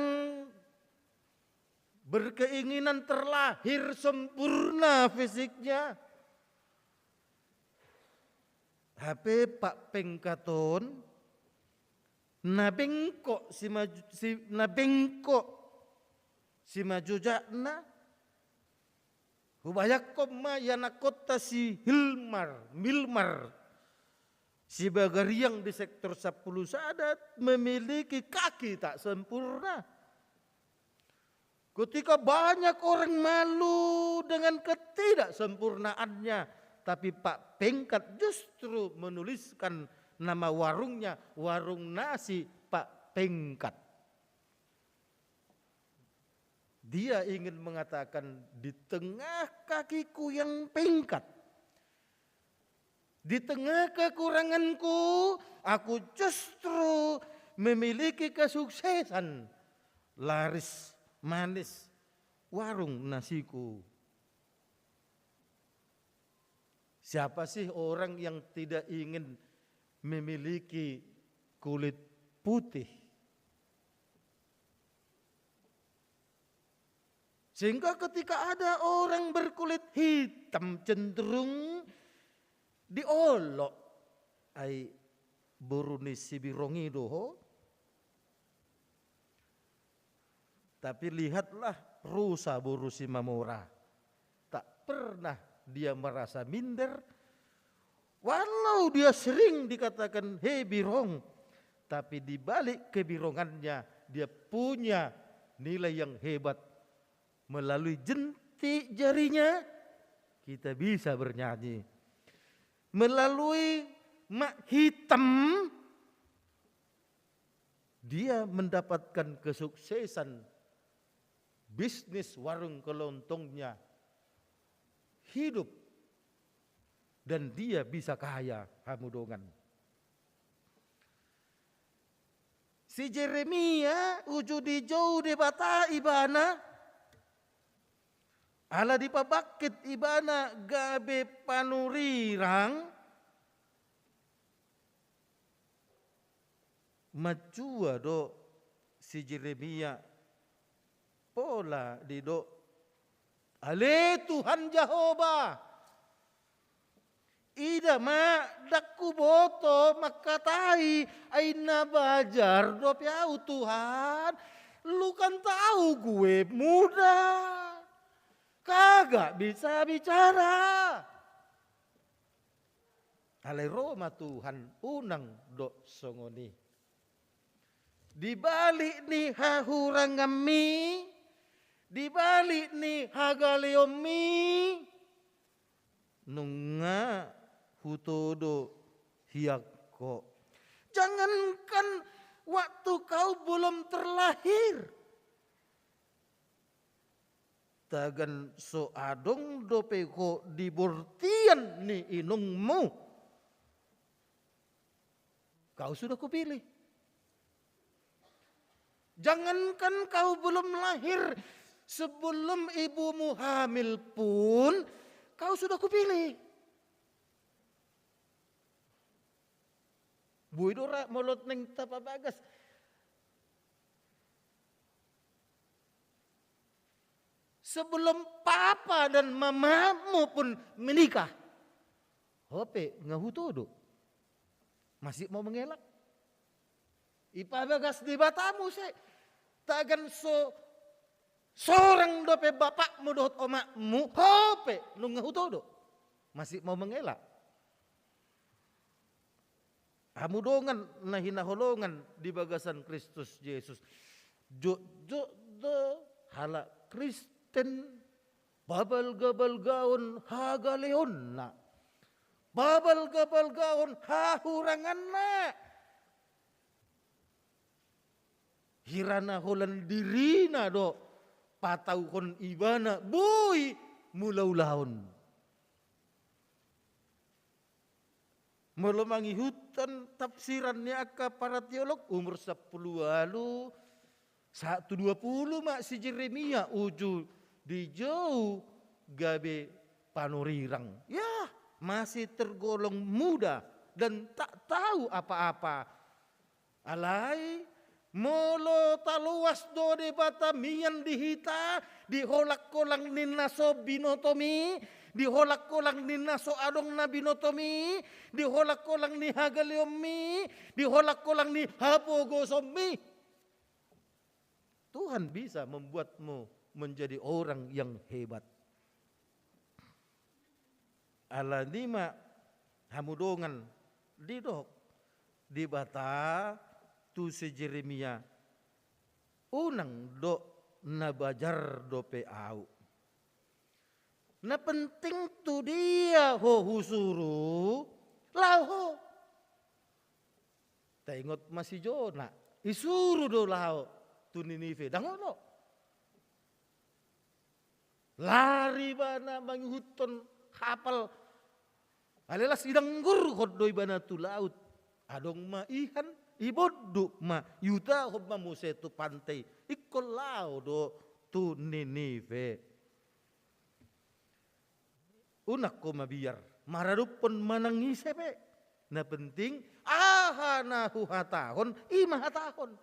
berkeinginan terlahir sempurna fisiknya, hape Pak Pengkat on na bengkok simaju-, si-, na bengkok simajojakna. Hubayangkon ma ianakhonta si Hilmar, Milmar, Sibagariang di sektor sampulu sada memiliki kaki tak sempurna. Ketika banyak orang malu dengan ketidaksempurnaannya, tapi Pak Pengkat justru menuliskan nama warungnya, warung nasi Pak Pengkat. Dia ingin mengatakan, di tengah kakiku yang pengkat, di tengah kekuranganku, aku justru memiliki kesuksesan. Laris manis warung nasiku. Siapa sih orang yang tidak ingin memiliki kulit putih? Sehingga ketika ada orang berkulit hitam, cenderung diolok. Ai boru ni si Birong i do ho. Tapi lihatlah rusa boru Simamora. Tak pernah dia merasa minder. Walau dia sering dikatakan, "Hei Birong," tapi di balik kebirongannya, dia punya nilai yang hebat. Melalui jentik jarinya, kita bisa bernyanyi. Melalui mak hitam, dia mendapatkan kesuksesan bisnis warung kelontongnya, hidup, dan dia bisa kaya, hamu dongan. Si Jeremia uju dijou Debata ibana, ala dipabangkit ibana gabe panurirang. Matua do si Jeremia, pola didok, "Ale Tuhan Jahowa, ida ma, ndang huboto mangkatai, ai na bajar dope ahu Tuhan, lu kan tahu gue muda, kagak bisa bicara." Alai ro ma Tuhan, unang dok songon i. Di balik ni hahuranganmi, di balik ni hagaleonmi, nunga hutodo hian ho. Jangankan waktu kau belum terlahir, tagan so adong dope ho di bortian ni inongmu, kau sudah kupilih. Jangankan kau belum lahir, sebelum ibumu hamil pun kau sudah kupilih. Boi do ra molo naeng tapabagas. Sebelum papa dan mamamu pun menikah, ho pe nunga hutodo. Masih mau mengelak? Ipabagas Debata muse, tagan so sorang dope bapakmu dohot omakmu, ho pe nunga hutodo. Masih mau mengelak? Hamu dongan na hinaholongan di bagasan Kristus Jesus. Jotjot do halak Kristen pabalgabalgaon hagaleonna, pabalgabalgaon hahuranganna. Hira na holan dirina do patauhon ibana boi mulaulaon. Molo mangihuthon tafsiran ni angka para teolog, umur sampulu ualu sahat tu dua pulu ma si Jeremia uju dijou gabe panurirang. Ya, masih tergolong muda dan tak tahu apa-apa. Alai molo taloas do Debata mian di hita, di holangholang ni na so binotomi, di holangholang ni na so adong na binotomi, di holangholang ni hagaleonmi, di holangholang ni hapogosonmi, Tuhan bisa membuatmu menjadi orang yang hebat. Alani ma hamu dongan, didok Debata tu si Jeremia, unang dok na bajar dope ahu. Na penting tu dia ho husuru, laho ho. Taingot ma si Jona, isuru do laho tu Ninive, ndang olo. Lari ibana mangihuthon kapal. Alai las idanggurhon do ibana tu laut. Adong ma ihan, ibondut ma, iutahon ma muse tu pante. Ingkon laho do tu Ninive. Unang ho mabiar, maradophon manang ise pe. Na penting, aha na huhatahon, i ma hatahon.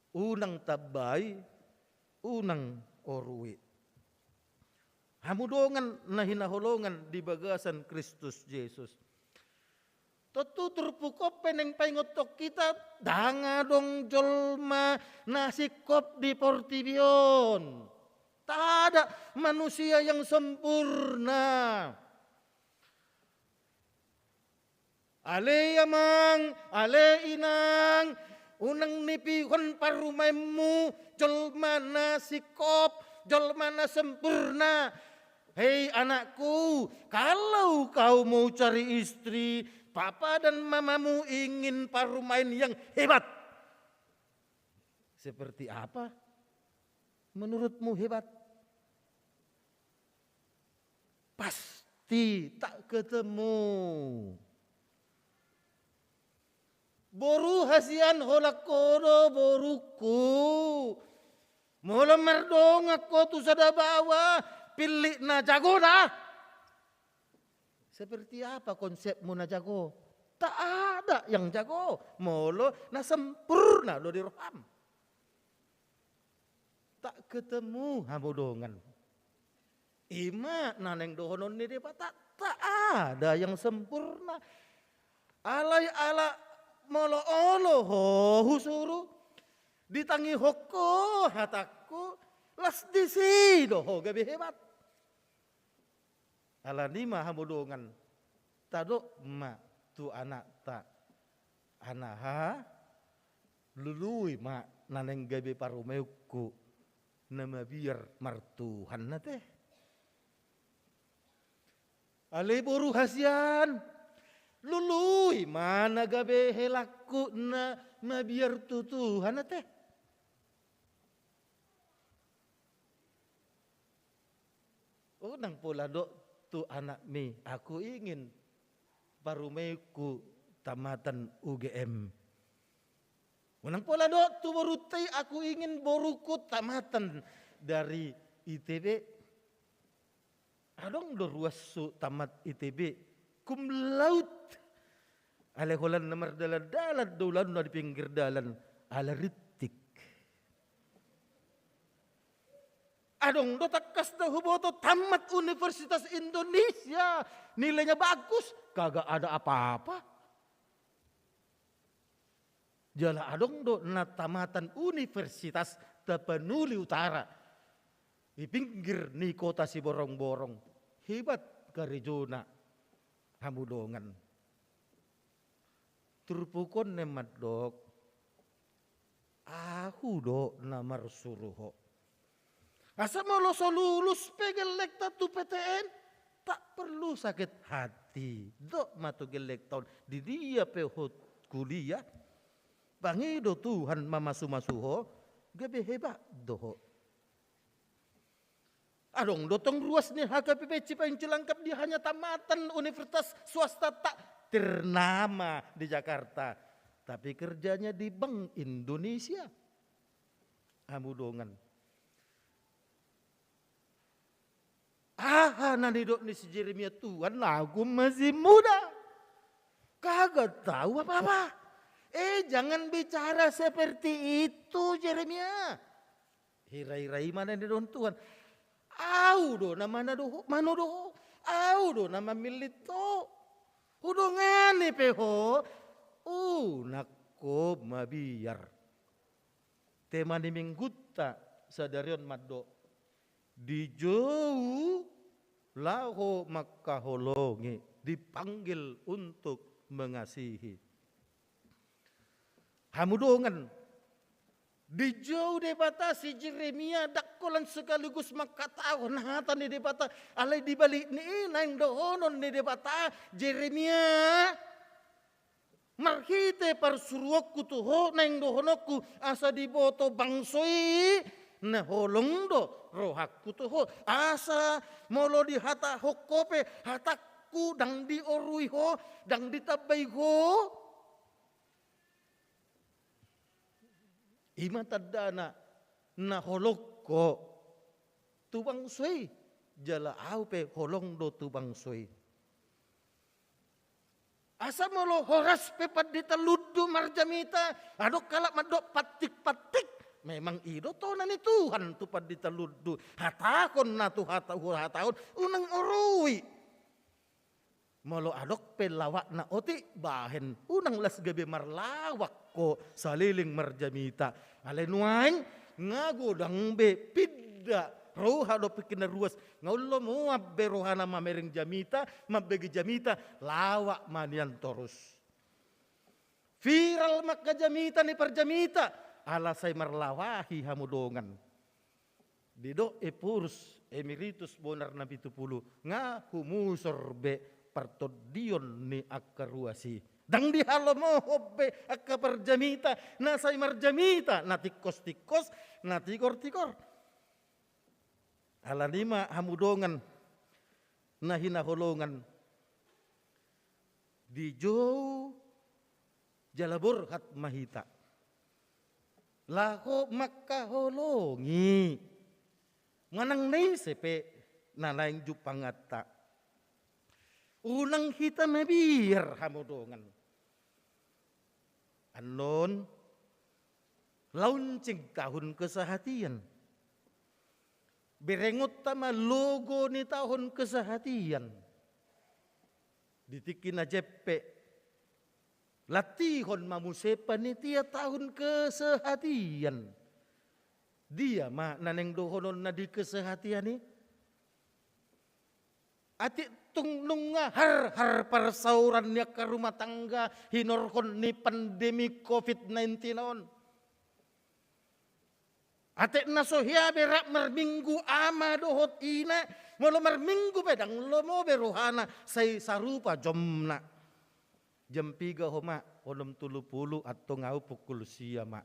Unang tambai, unang orui. Hamu dongan na hinaholongan di bagasan Kristus Jesus. Tontu turpuk on pe naeng paingothon hita, ndang adong jolma na singkop di portibi on. Tak ada manusia yang sempurna. Ale amang, ale inang, unang nipihon parumaenmu jolma na singkop, jolma na sempurna. Hei anakku, kalau kau mau cari istri, papa dan mamamu ingin parumaen yang hebat. Seperti apa menurutmu hebat? Pasti tak ketemu. Boru hasian, holan ho do borungku. Molo mardongan ho tu sada baoa, pillit na jago da. Seperti apa konsepmu na jago? Tak ada yang jago. Molo na sempurna do di roham. Tak ketemu hamu dongan. I ma na naeng dohonon ni Debata, tak ada yang sempurna. Alai ala molo olo ho husuru, ditangihon ho hatangku, las disi do ho gabe hebat. Alani i ma hamu dongan, tadok ma tu anakta, anaha, lului ma na naeng gabe parumaenku na mabiar martuhan ate. Ale boru hasian, lului ma na gabe helangku na mabiar tu Tuhan ate. Unang pola dok tu anakmi, aku ingin parumaenku tamatan U G M. Unang pola dok tu borunta i, aku ingin borungku tamatan dari I T B. Adong do ruashu tamat I T B, cum laude. Alai holan na mardalan-dalan do ulaonna di pinggir dalan, ala rintik. Adong do tangkas na huboto tamat Universitas Indonesia, nilainya bagus, kagak ada apa-apa. Jala adong do na tamatan Universitas Tapanuli Utara, di pinggir ni kota Siborongborong. Hebat karejona, hamu dongan. Turpuk on naeng mandok, ahu do na marsuru ho. Asa molo so lulus pe gellengta tu P T N, tak perlu sakit hati. Dok ma tu gellengta on, di dia pe ho kuliah, pangido Tuhan mamasu-masu ho, gabe hebat do ho. Adong do tong ruas ni H K P P Cipancilangkap, dia hanya tamatan universitas swasta tak ternama di Jakarta, tapi kerjanya di Bank Indonesia. Hamu dongan. Aha na nidok ni si Jeremia, Tuhan, aku masih muda, kagak tahu apa-apa. Eh, jangan bicara seperti itu, Jeremia. Hira-hira i ma na nidok Tuhan. Ahu do na manado ho, manodo ho. Ahu do na mamillit ho. Hudongani pe ho, unang ho mabiar. Tema ni minggunta sadari on mandok, dijou laho mangkaholongi, dipanggil untuk mengasihi. Hamu dongan, Dijou Debata si Jeremia, ndang holan sekaligus mangkatahon hata ni Debata, alai di balik ni i naeng dohonon ni Debata, Jeremia, marhite parsuruonku tu ho naeng dohononku, asa diboto bangso i, na holong do rohangku tu ho, asa molo dihatahon ho pe hatangku ndang diorui ho, ndang ditambai ho. I ma tandana na holong ho tu bangso i, jala ahu pe holong do tu bangso i. Asa molo horas pe Pandita Lundu marjamita, adong halak mandok pantik-pantik. Memang i do tona ni Tuhan tu Pandita Lundu. Hatahon na tu hata, huhatahon, unang orui. Molo adong pe lawakna otik, bahen unang las gabe marlawak ho saleleng marjamita. Alai nuaeng nga godang be pinda roha dohot pingkir na ruas, nga olo mo be rohana mamereng jamita, mambege jamita, lawak ma nian torus. Viral ma angka jamita ni parjamita, ala sai marlawahi hamu dongan. Didok Ephorus Emeritus bonar na pitu pulu, nga humusor be partondion ni angka ruas i. Ndang dihalomohon be angka parjamita, na sai marjamita, na tingkos-tingkos, na tigor-tigor. Alani i ma hamu dongan na hinaholongan, dijou jala borhat ma hita laho mangkaholongi manang na ise pe na naeng jumpanganta. Unang hita mabiar hamu dongan. Annon launching tahun kesehatian. Berengonta ma logo ni tahun kesehatian. Di tingki na jempek, lantihon ma muse panitia tahun kesehatian. Dia ma na naeng dohononna di kesehatian i? Atik tung nunga harhar parsaoran ni angka rumah tangga hinorhon ni pandemi covid nineteen on. Atik na so hea be rap marminggu ama dohot ina, molo marminggu pe ndang lomo be rohana, sai sarupa jomna. Jam piga ho ma, onom tolu pulu, antong ahu pukul sia ma.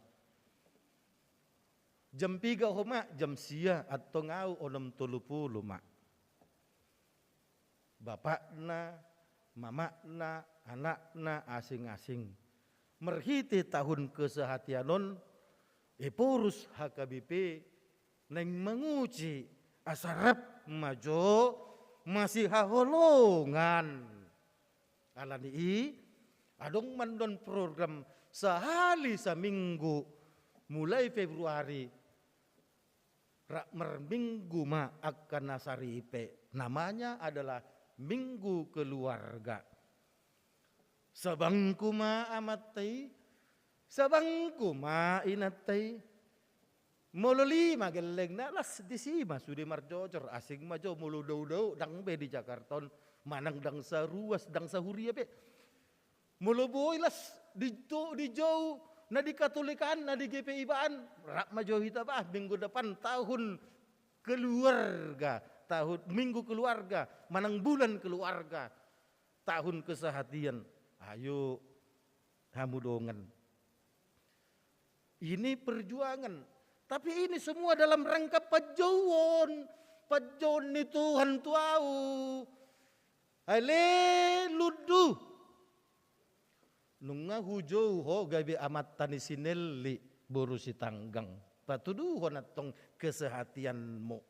Jam piga ho ma, jam sia, antong ahu onom tolu pulu ma. Bapakna, mamakna, anakna, asing-asing. Marhite tahun kesehatian on, Ephorus H K B P naeng manguji asa rap ma jo masihaholongan. Alani i, adong ma annon program sahali saminggu mulai Februari, rap marminggu ma angka na saripe. Namanya adalah Minggu Keluarga. Sabangku ma amanta i, sabangku ma inanta i. Molo lima gellengna, las disi ma sude marjojor, asing ma jo molo dao-dao, ndang be di Jakarta on, manang ndang saruas, ndang sahuria be. Molo boi las di jo-, dijou, na di Katolikaan, na di G P I baan, rap ma jo hita bah, minggu depan tahun keluarga, tahun, minggu keluarga, manang bulan keluarga, tahun kesehatian. Ayo, hamu dongan. Ini perjuangan. Tapi ini semua dalam rangka panjouon. Panjouon ni Tuhan tu ahu. Ale Lundu. Nunga hujou ho gabe amanta ni si Nelly, boru Sitanggang. Patuduhon antong kesehatianmu.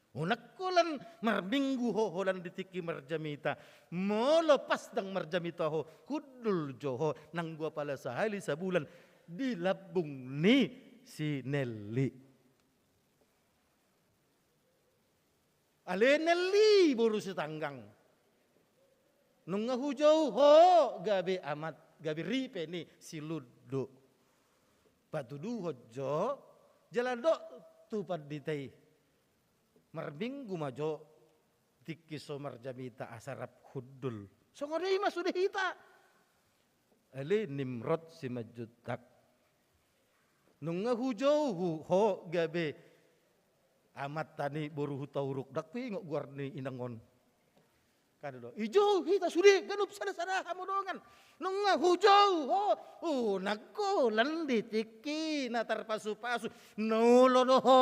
Unang holan marminggu ho holan di tingki marjamita. Molo pas ndang marjamita ho, hundul jo ho nanggo apala sahali sabulan di lambung ni si Nelly. Ale Nelly boru Sitanggang. Nunga hujou ho gabe amat, gabe ripe ni si Lundu. Patuduhon jo, jala dok tu pandita i. Marminggu ma jo tingki so marjamita asa rap hundul. Songon i ma sude hita. Ale Nimrod Simanjuntak. Nunga hujou hu-, ho gabe amanta ni boru Hutauruk, ndang huingot goar ni inang on. Kan i do. Dijou hita sude ganup sada-sada hamu dongan. Nunga hujou ho, unang holan di tingki na tarpasu-pasu. Na olo do ho,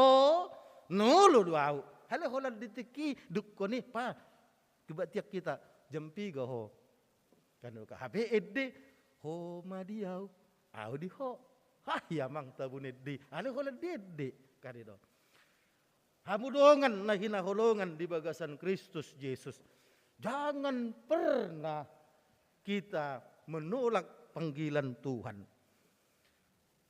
na olo do ahu. Alai holan di tingki dungkon i, pa, coba tiang hita, jam piga ho? Kan i do, hape ende, ho ma di ahu, ahu di ho. Hah, i amang tabun ende, alai holan di ende. Kan i do. Hamu dongan na hinaholongan di bagasan Kristus Jesus, jangan pernah kita menolak panggilan Tuhan.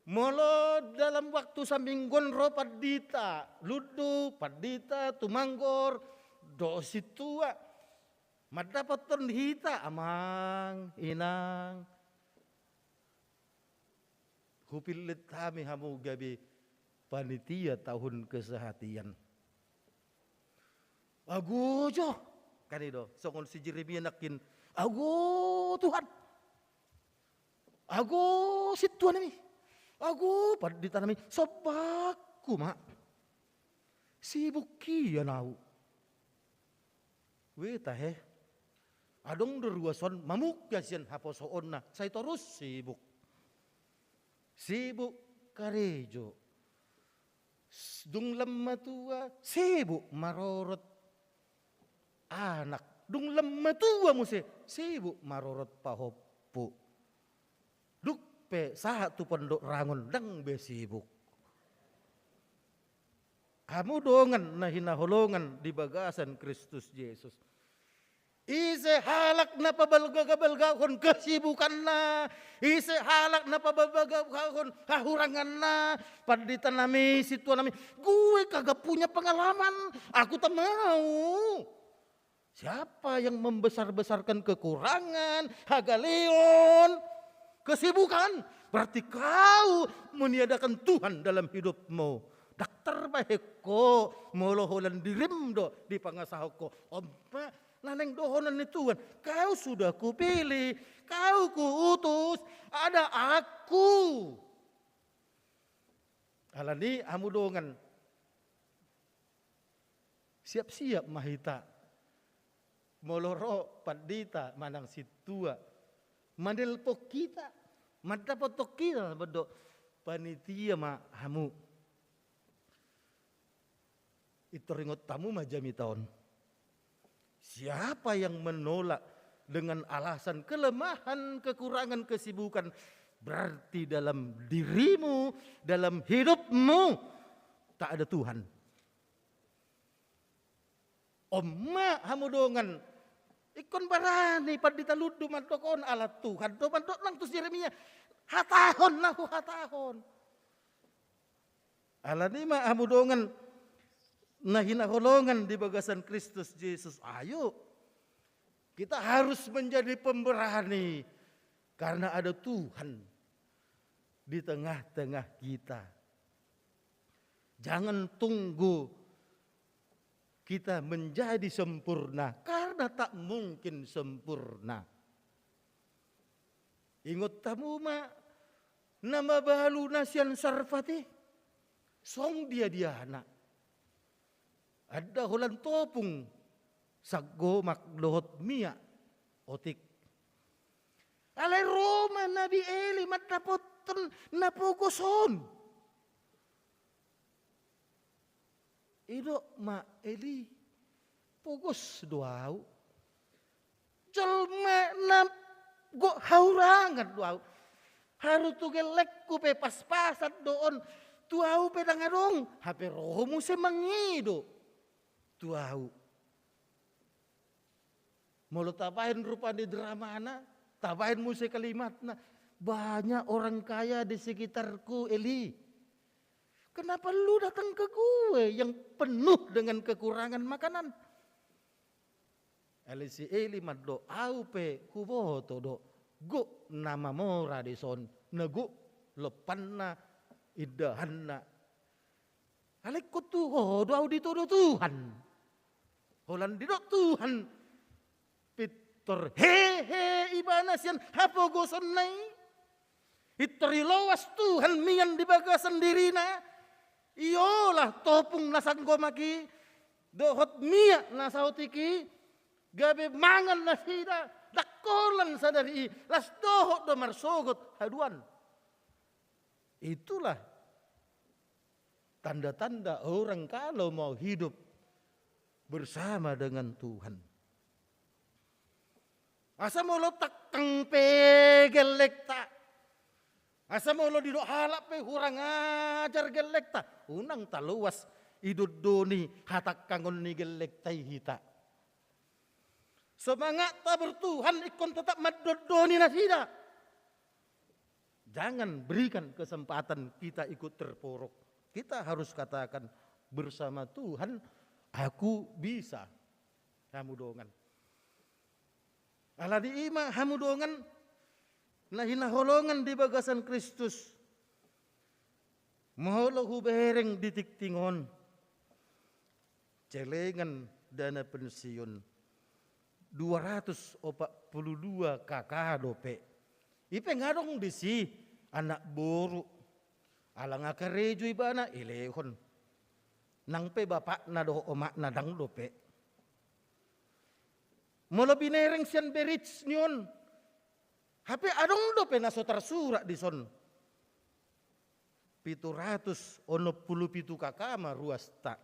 Molo dalam waktu saminggu on ro pandita Lundu, pandita Tumanggor, dohot sintua, mandapothon hita, amang, inang, hupillit hami hamu gabe panitia tahun kesehatian. Ago jo, kan i do, songon si Jeremia nangkin, ago Tuhan, ago sintua nami, ago pandita nami, sombangku ma. Sibuk hian ahu. Weh tahe. Adong do ruas on mamungka sian haposoonna, sai torus sibuk. Sibuk karejo. S-, dung lam matua, sibuk marorot anak. Dung lam matua muse, sibuk marorot pahompu. Dung pe sahat tu Pondok Rangon, ndang be sibuk. Hamu dongan na hinaholongan di bagasan Kristus Jesus. Ise halak na pabalgabalgahon kesibukanna, ise halak na pabalgabalgahon hahuranganna, pandita nami, sintua nami, gue kagak punya pengalaman, aku tak mau. Siapa yang membesar-besarkan kekurangan, hagaleon, kesibukan, berarti kau meniadakan Tuhan dalam hidupmu. Ndang tarbahen ho, molo holan dirim do dipangasahon ho. On ma na naeng dohonon ni Tuhan, kau sudah kupilih, kau kuutus, ada aku. Alani hamu dongan, siap-siap ma hita. Molo ro pandita manang sintua manelpon hita, mandapothon hita, mandok, panitia ma hamu. Pintor ingot hamu ma jamita on. Siapa yang menolak dengan alasan kelemahan, kekurangan, kesibukan, berarti dalam dirimu, dalam hidupmu, tak ada Tuhan. On ma hamu dongan, ingkon barani pandita Lundu mandok on, ala Tuhan do mandok nang tu si Jeremia, hatahon na huhatahon. Alani ma hamu dongan na hinaholongan di bagasan Kristus Jesus, ayo, kita harus menjadi pemberani karena ada Tuhan di tengah-tengah kita. Jangan tunggu kita menjadi sempurna, karena tak mungkin sempurna. Ingot hamu ma na mabalu na sian Sarpat i, songon dia diana. Ndada holan topung, sanggomak dohot miak otik. Alai ro ma Nabi Eli mandapothon na pogos on. Didok ma Eli, pogos do ahu. Jolma na gok hahurangan do ahu. Haru tu gellengku pe pas-pasan do on. Tu ahu pe ndang adong. Hape ro ho muse mangido tu ahu. Molo tabaen rupa ni dramana, tabaen muse kalimatna, banyak orang kaya di sekitarku, Eli. Kenapa lu datang ke gue yang penuh dengan kekurangan makanan? Alai si Eli mandok, ahu pe huboto do, gok na mamora dison, na gok lompanna, indahanna. Alai ingkon tu ho do ahu ditodo Tuhan. Holan didok Tuhan, pintor hehe ibana sian hapogosonna i. Pintor iloas Tuhan mian di bagasan dirina, iola topung na sanggomak i, dohot miak na saotik i, gabe mangan nasida, dangkolan sadari i, las dohot do marsogot haduan. Itulah tanda-tanda orang kalau mau hidup bersama dengan Tuhan. Asa molo tangkang pe gellengta, asa molo didok halak pe hurang ajar gellengta, unang taloas idondoni hatangkangon ni gellengta i hita. Semangatta bertuhan ingkon tetap mandondoni nasida. Jangan berikan kesempatan kita ikut terpuruk. Kita harus katakan, "Bersama Tuhan, aku bisa." Hamu dongan. Alani i ma hamu dongan na hinaholongan di bagasan Kristus. Molo hubereng di tingting on, celengan dana pensiun dua ratus opat puluh dua K K dope. I pe nga adong disi anak boru. Ala nga karejo ibana, ilehon. Nang pe bapakna dohot omakna ndang dope. Molo binereng sian berits ni on, hape adong dope na so tarsurat dison. Pitu ratus onom pulu pitu K K ma ruasta.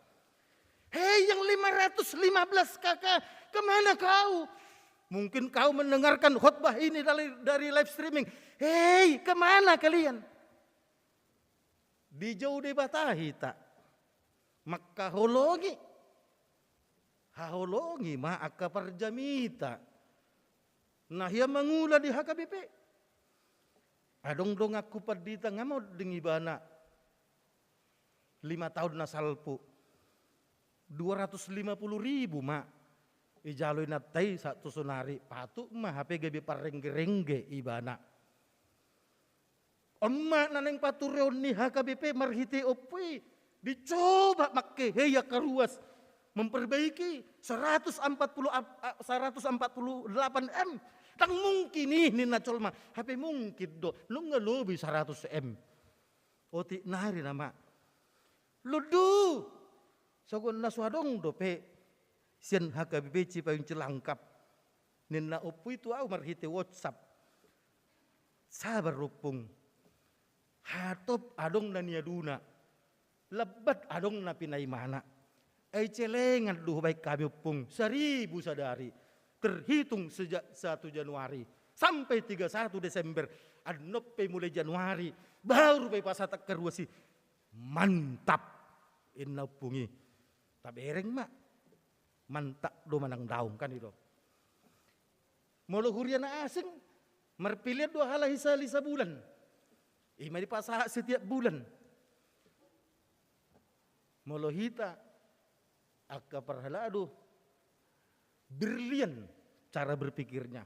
Hei, yang lima ratus lima belas K K, kemana kau? Mungkin kau mendengarkan khotbah ini dari, dari live streaming. Hei, kemana kalian? Dijou Debata hita. Mangkaholongi. Haholongi ma angka parjamita na hea mangula di H K B P. Adong donganku pandita nga monding ibana lima taon na salpu. Dua ratus lima puluh ribu ma ijalo inanta i sahat tu sonari, patut ma hape gabe parrengge-rengge ibana. On ma na naeng patureon ni H K B P marhite ompu i, dicoba mangkehei angka ruas, memperbaiki seratus empat puluh ap-, a-, seratus empat puluh delapan M. Ndang mungkin i ninna jolma, hape mungkin do, nunga lobi seratus M. Otik nari nama. Lundu, songon na so adong dope sian H K B P Cipayung Cilangkap. Ninna ompu i tu au marhite WhatsApp. Sabar ompung. Hatop adong na niaduna. Lambat adong na pinaimana. Ai celengan do hubaen hami ompung, saribu sadari. Terhitung sejak satu Januari sampai tiga satu Desember. Annon pe mulai Januari, baru pe pasahat angka ruas i. Mantap. Inna ompung i. Tabereng ma. Mantap do manang daong, kan i do. Molo huria na asing, marpelean do halak i sahali sabulan. I ma dipasahat setiap bulan. Molo hita, angka parhalado, brilian cara berpikirnya.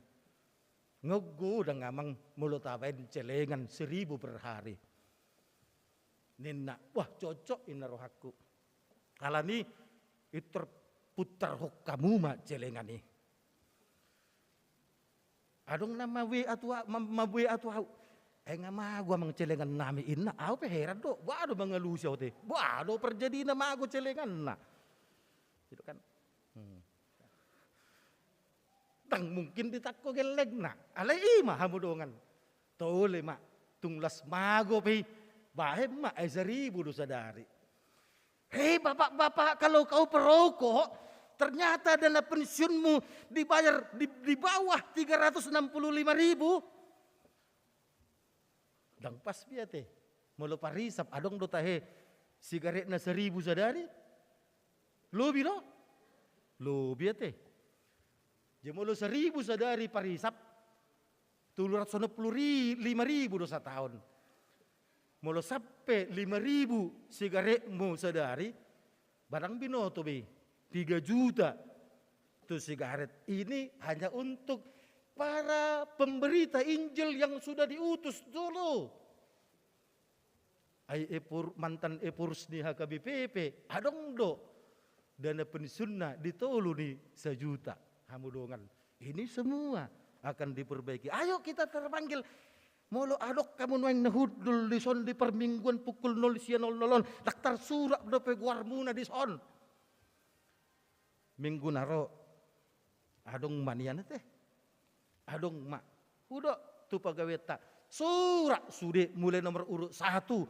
Nga godang amang molo tabaen celengan seribu per hari. Ninna, wah, cocok inna rohangku. Alani i, terputarhon hamu ma celengan i. Adong na ma-W A tu au, ma-, ma-W A tu au. Eh, nga mago amang celengan nami inna, au pe heran do. Boha do mangalusi au te. Boha do parjadina mago celenganna. Gitu kan. Hmm. Ndang mungkin ditangko gellengna. Alai i ma hamu dongan. Tole ma. Tung las mago pe i. Bahen ma, ai saribu do sadari. Hei bapak-bapak, kalau kau perokok, ternyata dana pensiunmu dibayar di, di bawah tiga ratus enam puluh lima ribu. Ndang pas be ate. Molo parisap, adong do tahe sigaretna saribu sadari? Lobi do? Lobi ate. Jadi molo saribu sadari parisap, tolu ratus onom pulu ri-, lima ribu do sataon. Molo sampe lima ribu sigaretmu sadari, barang binoto be, tiga juta tu sigaret. Ini hanya untuk para pemberita Injil yang sudah diutus dulu. Ai epur-, mantan epurs ni H K B P pe, adong do dana pensiunna di tolu ni sajuta. Hamu dongan, ini semua akan diperbaiki. Ayo kita terpanggil. Molo adong hamu nuaeng na hundul dison di parmingguan pukul nol sia nol nol on, ndang tarsurat dope goarmuna dison. Minggu na ro, adong ma nian ate. Adong ma. Hudok tu pagaweanta. Surat sude mulai nomor urut satu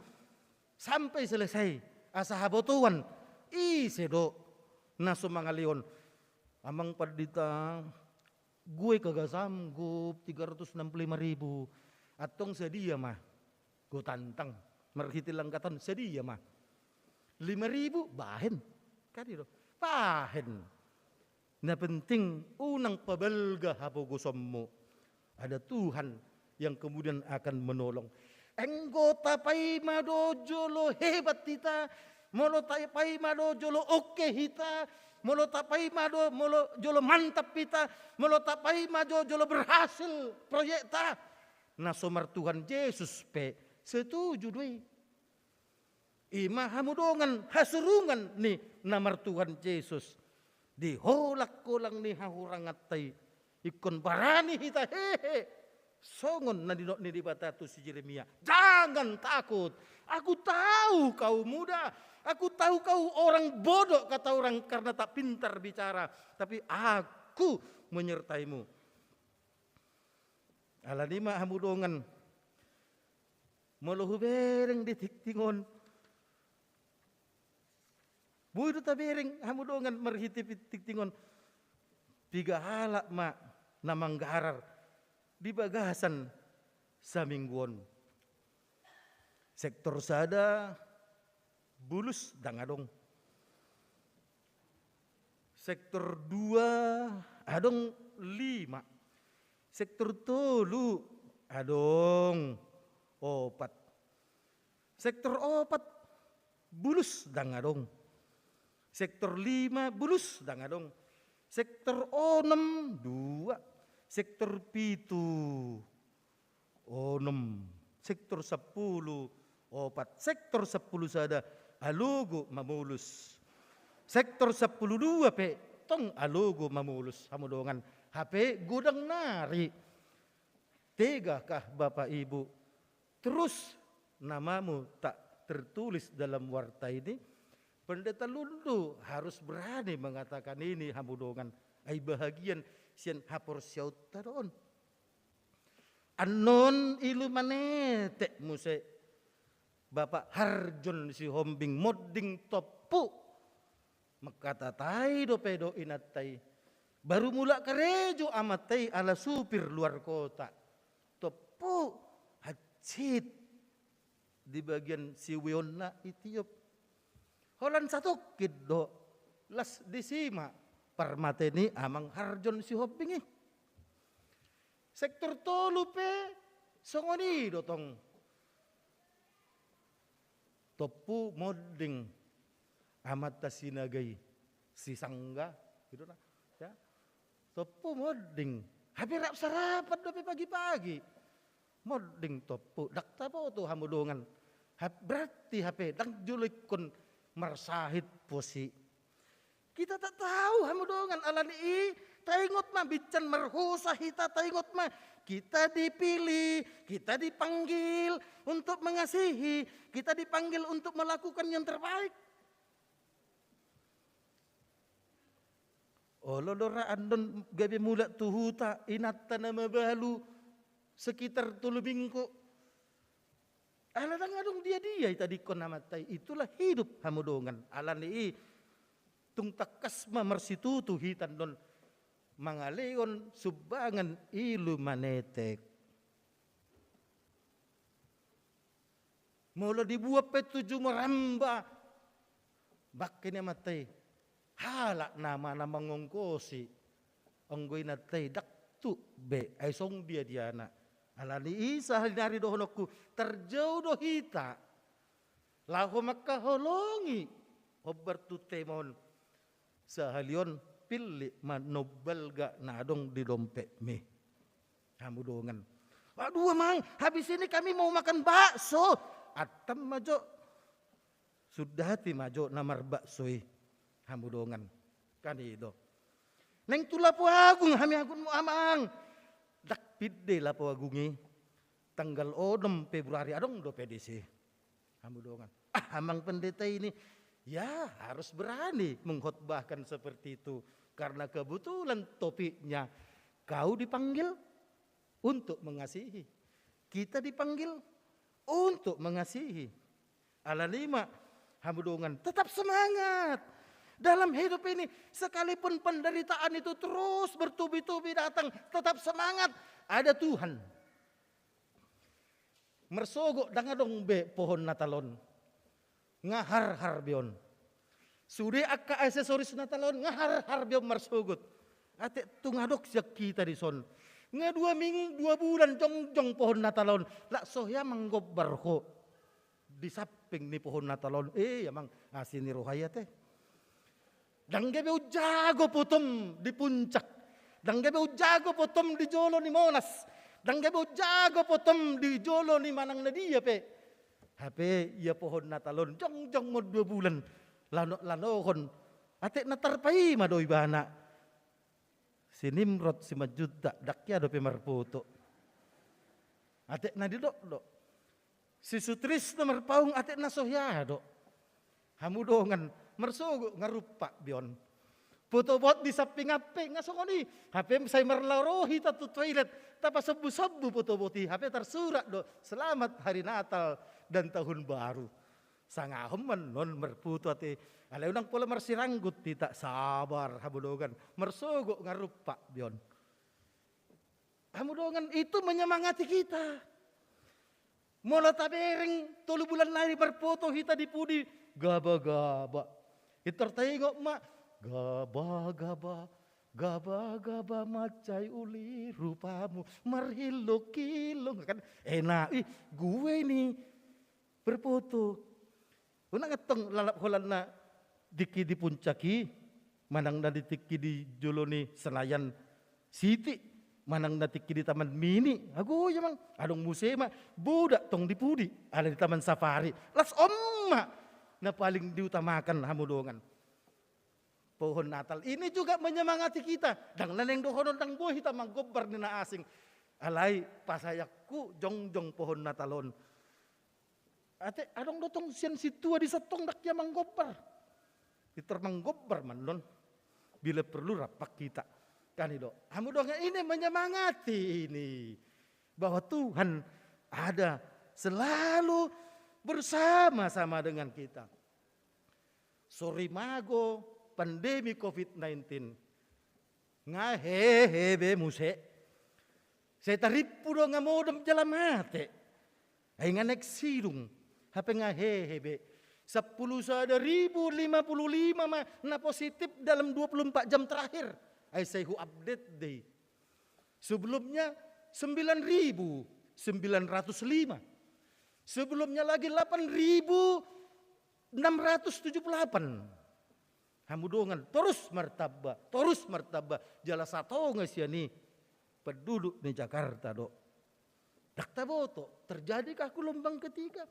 sampai selesai. Asa habotoan. Ise do na so mangalehon. Amang Pandita, gue kagak sanggup, tiga ratus enam puluh lima ribu. Antong sadia ma. Go tantang. Marhite langkatan sadia ma. Lima ribu, bahen. Kan i do. Bahen. Na penting, unang pabalga hapogosonmu. Ada Tuhan yang kemudian akan menolong. Enggo tapaima do jolo hebat hita, molo tapaima do jolo oke hita, molo tapaima do molo jolo mantap hita, molo tapaima do jolo berhasil proyekta. Na so marTuhan Jesus pe setuju do i. Ima hamu dongan hasurungan ni na marTuhan Jesus. Di holang-holang ni hahuranganta i, ingkon barani hita hehe. Songon na nidok ni Debata tu si Jeremia. Jangan takut. Aku tahu kau muda. Aku tahu kau orang bodoh, kata orang, karena tak pintar bicara. Tapi aku menyertaimu. Alani i ma hamu dongan. Molo hubereng di tingting on. Boi do tabereng hamu dongan marhite tingting on. Piga halak ma na manggarar di bagasan saminggu on. Sektor sada bulus ndang adong. Sektor dua adong lima. Sektor tolu adong opat. Sektor opat bulus ndang adong. Sektor lima bulus ndang adong. Sektor onom dua. Sektor pitu onom. Sektor sampulu opat. Sektor sampulu sada alogo mamolus. Sektor sampulu dua pe tong alogo mamolus hamu dongan. Hape godang nari. Tegakah Bapak Ibu? Terus namamu tak tertulis dalam warta ini? Pendeta Lundu harus berani mengatakan ini hamu dongan. Ai bahagian sian haporseaonta do on. Annon ilu manetek muse Bapak Harjon Sihombing monding tompu. Mangkatatai dope do inanta i. Baru mulak karejo amanta i ala supir luar kota. Tompu hansit di bagian siubeonna itiop. Holan satongkin do las disi ma parmate ni Amang Harjon Sihombing i. Sektor tolu pe songon i do tong. Tompu monding amanta Sinaga i, si Sangga, gitu na. Ya. Tompu monding. Hape rap sarapan dope pagi-pagi. Monding tompu, ndang taboto hamu dongan. Hap-, berarti hape ndang jolo ingkon marsahit pos i. Kita tak tahu hamu dongan, alani i taingot ma bincan marhosa hita, taingot ma kita dipilih, kita dipanggil untuk mengasihi, kita dipanggil untuk melakukan yang terbaik. Olo do ra annon gabe mulak tu huta inanta na mabalu sekitar tolu minggu. Ala ndang adong dia-dia i tadingkon amanta i, itulah hidup hamu dongan. Alani i tung tangkas ma marsitutu hita annon mangalehon sumbangan ilu manetek. Molo dibuat pe tu jumoramba, bangke ni amanta i, halak nama na mangongkosi. Anggo inanta i ndang tuk be, ai song dia-diana. Alani i sahali nari dohononku, tarjou do hita laho mangkaholongi hombar tu tema on. Sahali on pillit ma naung balga na adong di dompetmi. Hamu dongan. Waduh, Amang, habis ini kami mau makan bakso. Attam ma jo. Sundati ma jo na marbakso i. Hamu dongan. Kan i do. Naeng tu Lapo Agung hami agunmu, Amang. Ndang pinde Lapo Agung i. tanggal onom Februari adong dope disi. Hamu dongan. Ah, amang pendeta ini, ya harus berani mengkhotbahkan seperti itu. Karena kebetulan topiknya, kau dipanggil untuk mengasihi. Kita dipanggil untuk mengasihi. Alani i ma, hamu dongan, tetap semangat. Dalam hidup ini, sekalipun penderitaan itu terus bertubi-tubi datang, tetap semangat. Ada Tuhan. Marsogot ndang adong be pohon Natal on. Nga harhar be on. Sude angka aksesoris Natal on, nga harhar be on marsogot. Ate tung adong sian hita dison. Nga dua ming-, dua bulan jongjong pohon Natal on. Lak so hea manggombar ho di samping ni pohon Natal on. Eh, amang, asi ni roha i ate. Ndang gabe hujago fotom di puncak. Ndang gabe hujago fotom di jolo ni Monas. Ndang gabe hujago fotom di jolo ni manang na dia pe. Hape ia pohon Natal on jongjong ma on dua bulan. Lano-, lanohon. Atik na tarpaima do ibana. Si Nimrod, si manjuntak, ndang hea dope marpoto. Atik na didok do. Si Sutrisno marpaung, atik na so hea do. Hamu dongan, marsogot nga rumpak be on. Potobot di sampingan pe nga songon i. Hape sai marlaho roha hita tu toilet, tapasombu-sombu potobot i, hape tarsurat do, "Selamat Hari Natal dan Tahun Baru." Sangahon ma annon marpoto ate. Alai unang pola marsiranggut hita, sabar hamu dongan. Marsogot nga rumpak be on. Hamu dongan, itu menyemangati kita. Molo tabereng tolu bulan nai marpoto hita di pudi, gaba-gaba. Pintor taingot ma, gaba-gaba, gaba-gaba mansai uli rupamu, marhilong-hilong. Kan enak, ih, gue ini marpoto. Unang antong lalap holan na tingki di puncak i, manang na di tingki di jolo ni Senayan City, manang na tingki di Taman Mini. Ago ia amang, adong muse ma, budak tong di pudi, ala di Taman Safari. Las on ma na paling diutamakan hamu dongan. Pohon Natal ini juga menyemangati kita. Ndang na naeng dohonon ndang boi hita manggombar ni na asing. Alai pasaeanku jongjong pohon Natal on. Ate, adong do tong sian sintua dison tong ndang hea manggombar. Pintor manggombar ma annon. Bila perlu rampak hita. Kan i do. Hamu dongan, ini menyemangati ini. Bahwa Tuhan ada selalu bersama-sama dengan kita. So rimago pandemi covid nineteen. Nga hehe be muse. Sai tarimpu do nga modom jala mate. Ai nga naeng sidung. Hape nga hehe be. Sampulu sada ribu lima puluh lima ma na positif dalam dua puluh empat jam terakhir. Ai sai hu-update do i. Sebelumnya sembilan ribu sembilan ratus lima. Sebelumnya lagi delapan ribu enam ratus tujuh puluh delapan. Hamu dongan, torus martamba, torus martamba. Jala satonga sian i penduduk ni Jakarta do. Ndang taboto, terjadikah gelombang ketiga?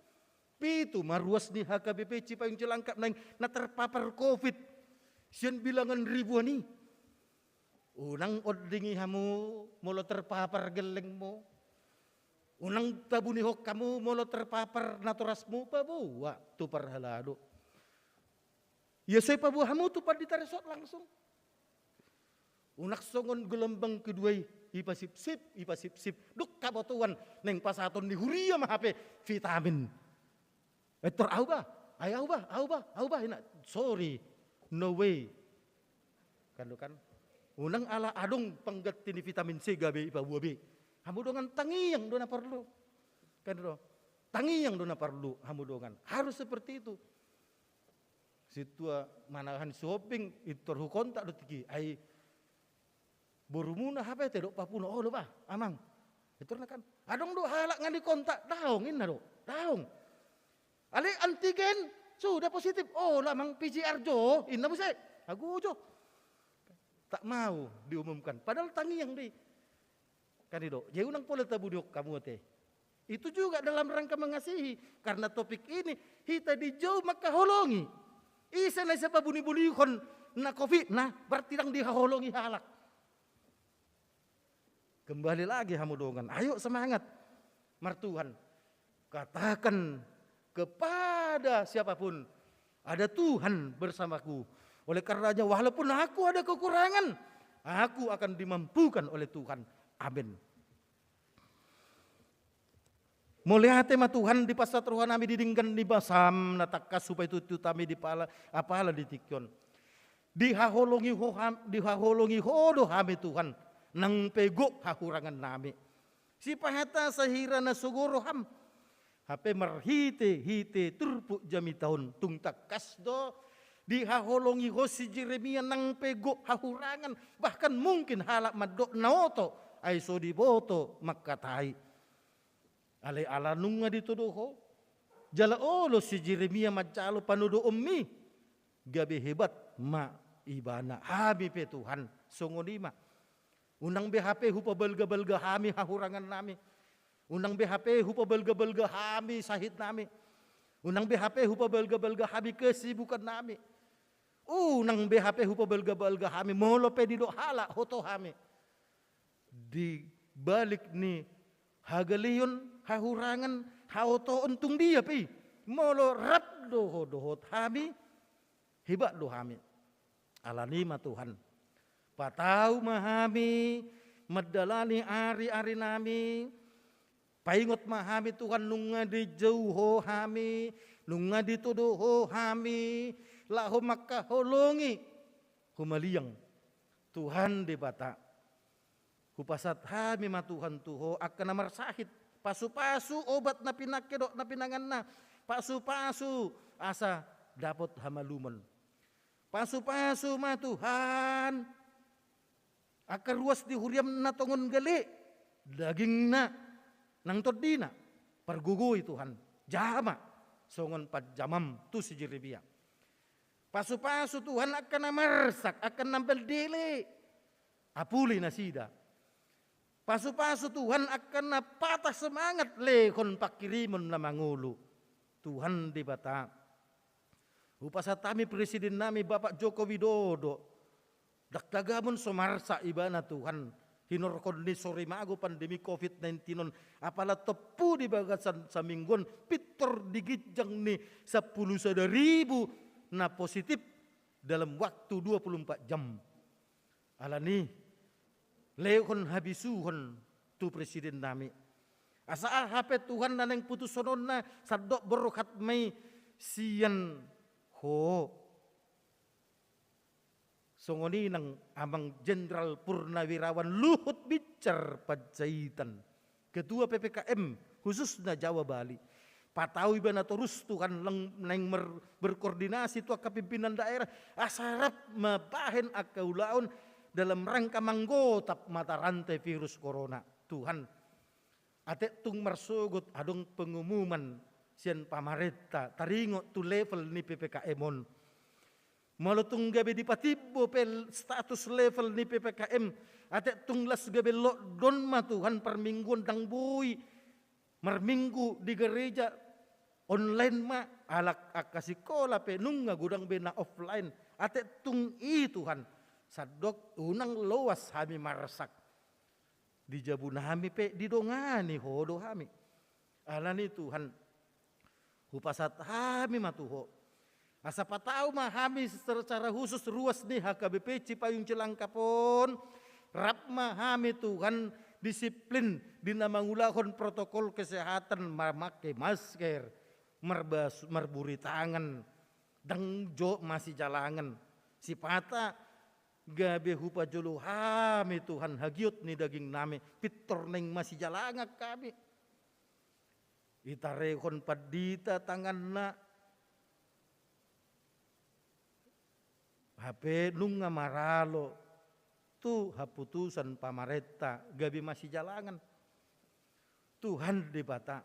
Pitu ma ruas ni H K B P Cipayung Cilangkap naeng na terpapar covid. Sian bilangan ribuan i. Unang ondingi hamu molo terpapar gellengmu. Unang tabunihon hamu molo terpapar natorasmu, paboa tu parhalado. Ia sai paboa hamu tu pandita resort langsung. Unang songon gelombang kedua i, ipasipsip, ipasipsip. Dung habotoan naeng pasahaton ni huria ma hape vitamin. Pintor au bah, ai au bah, au bah, au bah, ina. Sorry, no way. Kan do kan. Unang ala adong pangganti ni vitamin C gabe ipaboa be. Hamu dongan, tangiang do na parlu. Kan do. Tangiang do na parlu hamu dongan. Harus seperti itu. Sintua manahan shopping, pintor hukontak do tingki. Ai borumuna hape tedok papuna, olo bah, amang. Pintor na kan. Adong do halak nga dikontak, daong inna do. Daong. Alai antigen, sudah positif. Olo amang, P C R jo, inna muse. Ago jo. Tak mau diumumkan. Padahal tangiang do i. Kan i do. Jadi unang pola tabunihon hamu ate. Itu juga dalam rangka mengasihi. Karena topik ini, hita dijou mangkaholongi. Ise na sai pabunibunihon na covid, na berarti ndang dihaholongi halak. Kembali lagi hamu dongan. Ayo semangat. Mar Tuhan, katakan kepada siapapun, ada Tuhan bersamaku. Oleh karenanya, walaupun aku ada kekurangan, aku akan dimampukan oleh Tuhan. Amin. Mauliate ma Tuhan, dipasahat roha nami di denggan ni basaM na tangkas hupaihutihut hami di pala, apala di tingki on. Dihaholongi Ho ham-, dihaholongi Ho do hami Tuhan, nang pe gok hahurangan nami. Sipata sahira na sogo rohaM, hape marhitehite turpuk jamita on tung tangkas do dihaholongi Ho si Jeremia nang pe gok hahurangan, bahkan mungkin halak mandok na oto, ai so diboto mangkatai. Alai ala nunga ditodo Ho, jala olo si Jeremia manjalo panodoonMi, gabe hebat ma ibana. Hami pe Tuhan, songon i ma. Unang be hape hupabalgabalga hami hahurangan nami. Unang be hape hupabalgabalga hami sahit nami. Unang be hape hupabalgabalga hami kesibukan nami. Unang be hape hupabalgabalga hami molo pe didok halak oto hami. Di balik ni hagaleon, hahurangan, haotoon, tung dia pe i, molo rap do Ho dohot hami, hebat do hami. Alani ma Tuhan, patau ma hami mandalani ariari nami. Paingot ma hami Tuhan, nunga dijou Ho hami, nunga ditodo Ho hami, laho mangkaholongi humaliang. Tuhan Debata, hupasahat hami ma Tuhan tu Ho angka na marsahit. Pasupasu obat na pinangke dohot na pinanganna. Pasupasu asa dapot hamalumon. Pasupasu ma Tuhan angka ruas di huriaM na tongon gale, dagingna nang tondina. Pargogoi Tuhan, jama songon panjamaM tu si Jeremia. Pasupasu Tuhan angka na marsak, angka na maldele, apuli nasida. Pasupasu Tuhan angka na patah semangat, lehon pangkirimon na mangolu. Tuhan Debata, hupasahat hami presiden nami Bapak Joko Widodo. Ndang tagamon so marsak ibana Tuhan, hinorhon ni sorimago pandemi covid nineteen on, apala tompu di bagasan saminggu on pintor di ginjang ni sampulu sada ribu na positif dalam waktu dua puluh empat jam. Alani, lehon habisuhon tu presiden nami. Asa aha pe Tuhan na naeng putushononna, sandok borhat ma i sian Ho. Songon i nang Amang Jenderal Purnawirawan Luhut Binsar Panjaitan, Ketua P P K M, khususna Jawa Bali. Patau ibana torus Tuhan, lang-, naeng mer-, berkoordinasi tu angka pimpinan daerah, asa rap mambahen angka ulaon dalam rangka manggotap mata rantai virus corona. Tuhan, atik tung marsogot adong pengumuman sian pamarenta, taringot tu level ni P P K M on. Molo tung gabe dipatimbo pe status level ni P P K M, atik tung las gabe lockdown ma Tuhan parmingguon, ndang boi marminggu di gereja, online ma, alai angka sikola pe nunga godang be na offline. Atik tung i Tuhan, sandok unang loas hami marsak. Di jabu nami pe didongani Ho do hami. Alani Tuhan, hupasahat hami ma tu Ho. Asa patau ma hami secara khusus ruas ni H K B P Cipayung Cilangkap on, rap ma hami Tuhan disiplin di na mangulahon protokol kesehatan, mamake masker, marbas-, marburi tangan, ndang jot masijalangan. Sipata gabe hupajolo hami Tuhan hagiot ni daging nami, pintor naeng masijalangan hami. Itarehon pandita tanganna, hape nunga maralo tu haputusan pamarenta gabe masijalangan. Tuhan Debata,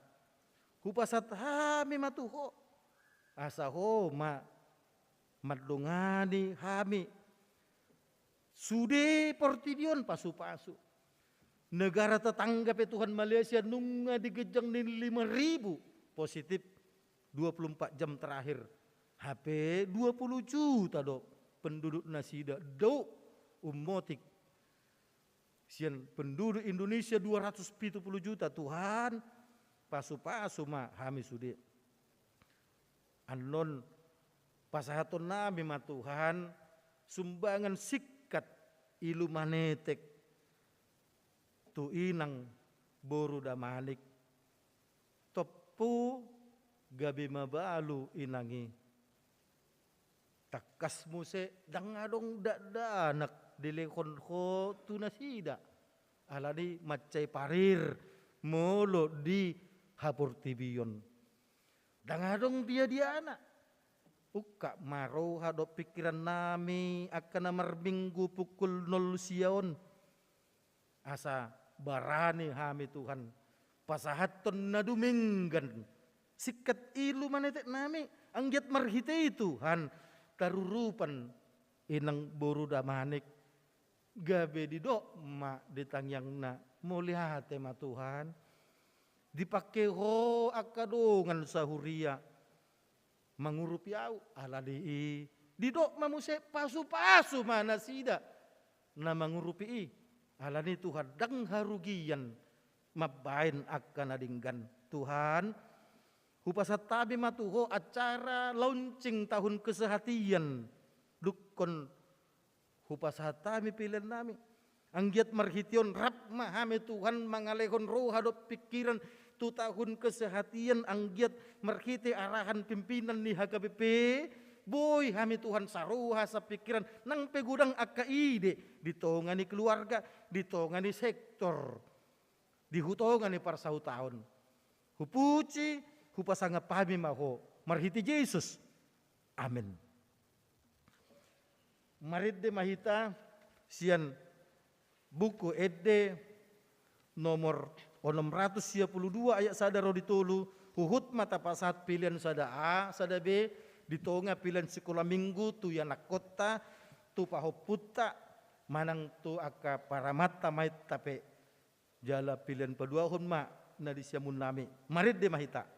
hupasahat hami ma tu Ho, asa Ho ma mandongani hami. Sude portibi on pasupasu. Negara tetangga pe Tuhan, Malaysia, nunga di ginjang ni lima ribu positif dua puluh empat jam terakhir. Hape dua puluh juta do penduduk nasida, do ummotik sian penduduk Indonesia dua ratus pitu puluh juta, Tuhan. pasu-pasu ma hami sude. Annon pasahatonnami ma Tuhan sumbangan singkat ilu manetek tu inang boru Damanik. Tompu gabe mabalu inang i. Tangkas muse ndang adong dakdanak dilehon ho tu nasida. Alani mansai parir molo di haportibion. Ndang adong dia-diana. Ungkap ma roha dohot pingkirannami angka na marminggu pukul nol sia on. Asa barani hami Tuhan pasahathon na dumenggan singkat ilu maneteknami, anggiat marhite i Tuhan tarurupan inang boru Damanik. Gabe didok ma di tangiangna, mauliate ma Tuhan. Dipangke ho angka dongan sahuria mangurupi ahu, alani i didok ma muse pasu-pasu ma nasida na mangurupi i. Alani i Tuhan ndang harugian mambaen angka na denggan. Tuhan, hupasahat hami ma tu ho acara launching tahun kesehatian. Dungkon hupasahat hami pelean nami. Anggiat marhite on rap ma hami Tuhan mangalehon roha dohot pingkiran tu tahun kesehatian, anggiat marhite arahan pimpinan ni H K B P, boi hami Tuhan saroha sapingkiran, nang pe godang angka ide di tonga ni keluarga, di tonga ni sektor, di hu tonga ni parsahutaon. Hupuji, hupasangap hami ma ho marhite Jesus. Amen. Marende ma hita sian Buku Ende nomor onom ratus sia pulu dua ayat sada ro di tolu, huhut ma tapasahat pelean sada A, sada B, di tonga pelean sikola minggu tu ianakkonta, tu pahompunta, manang tu angka paramanta maenta pe. Jala pelean paduahon ma na di siamun nami. Marende ma hita.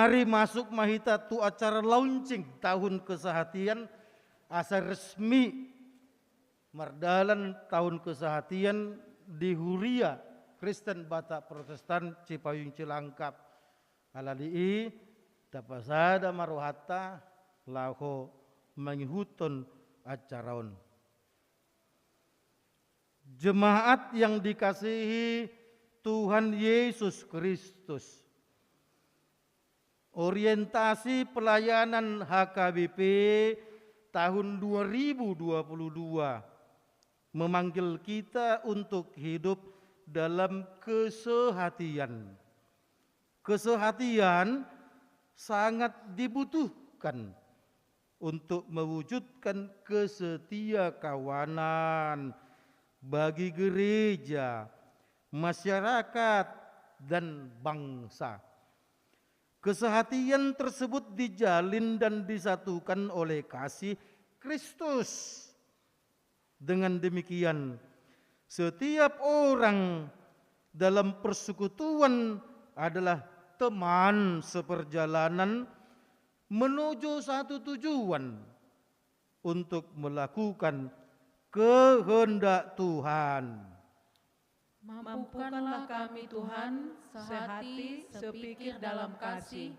Ari masuk ma hita tu acara launching tahun kesehatian, asa resmi mardalan tahun kesehatian di Huria Kristen Batak Protestan Cipayung Cilangkap. Alani i, tapasada ma rohanta laho mangihuthon acara on. Jemaat yang dikasihi Tuhan Yesus Kristus, orientasi pelayanan H K B P tahun dua ribu dua puluh dua memanggil kita untuk hidup dalam kesehatian. Kesehatian sangat dibutuhkan untuk mewujudkan kesetiakawanan bagi gereja, masyarakat, dan bangsa. Kesehatian tersebut dijalin dan disatukan oleh kasih Kristus. Dengan demikian, setiap orang dalam persekutuan adalah teman seperjalanan menuju satu tujuan, untuk melakukan kehendak Tuhan. Mampukanlah kami, Tuhan, sehati, sepikir dalam kasih,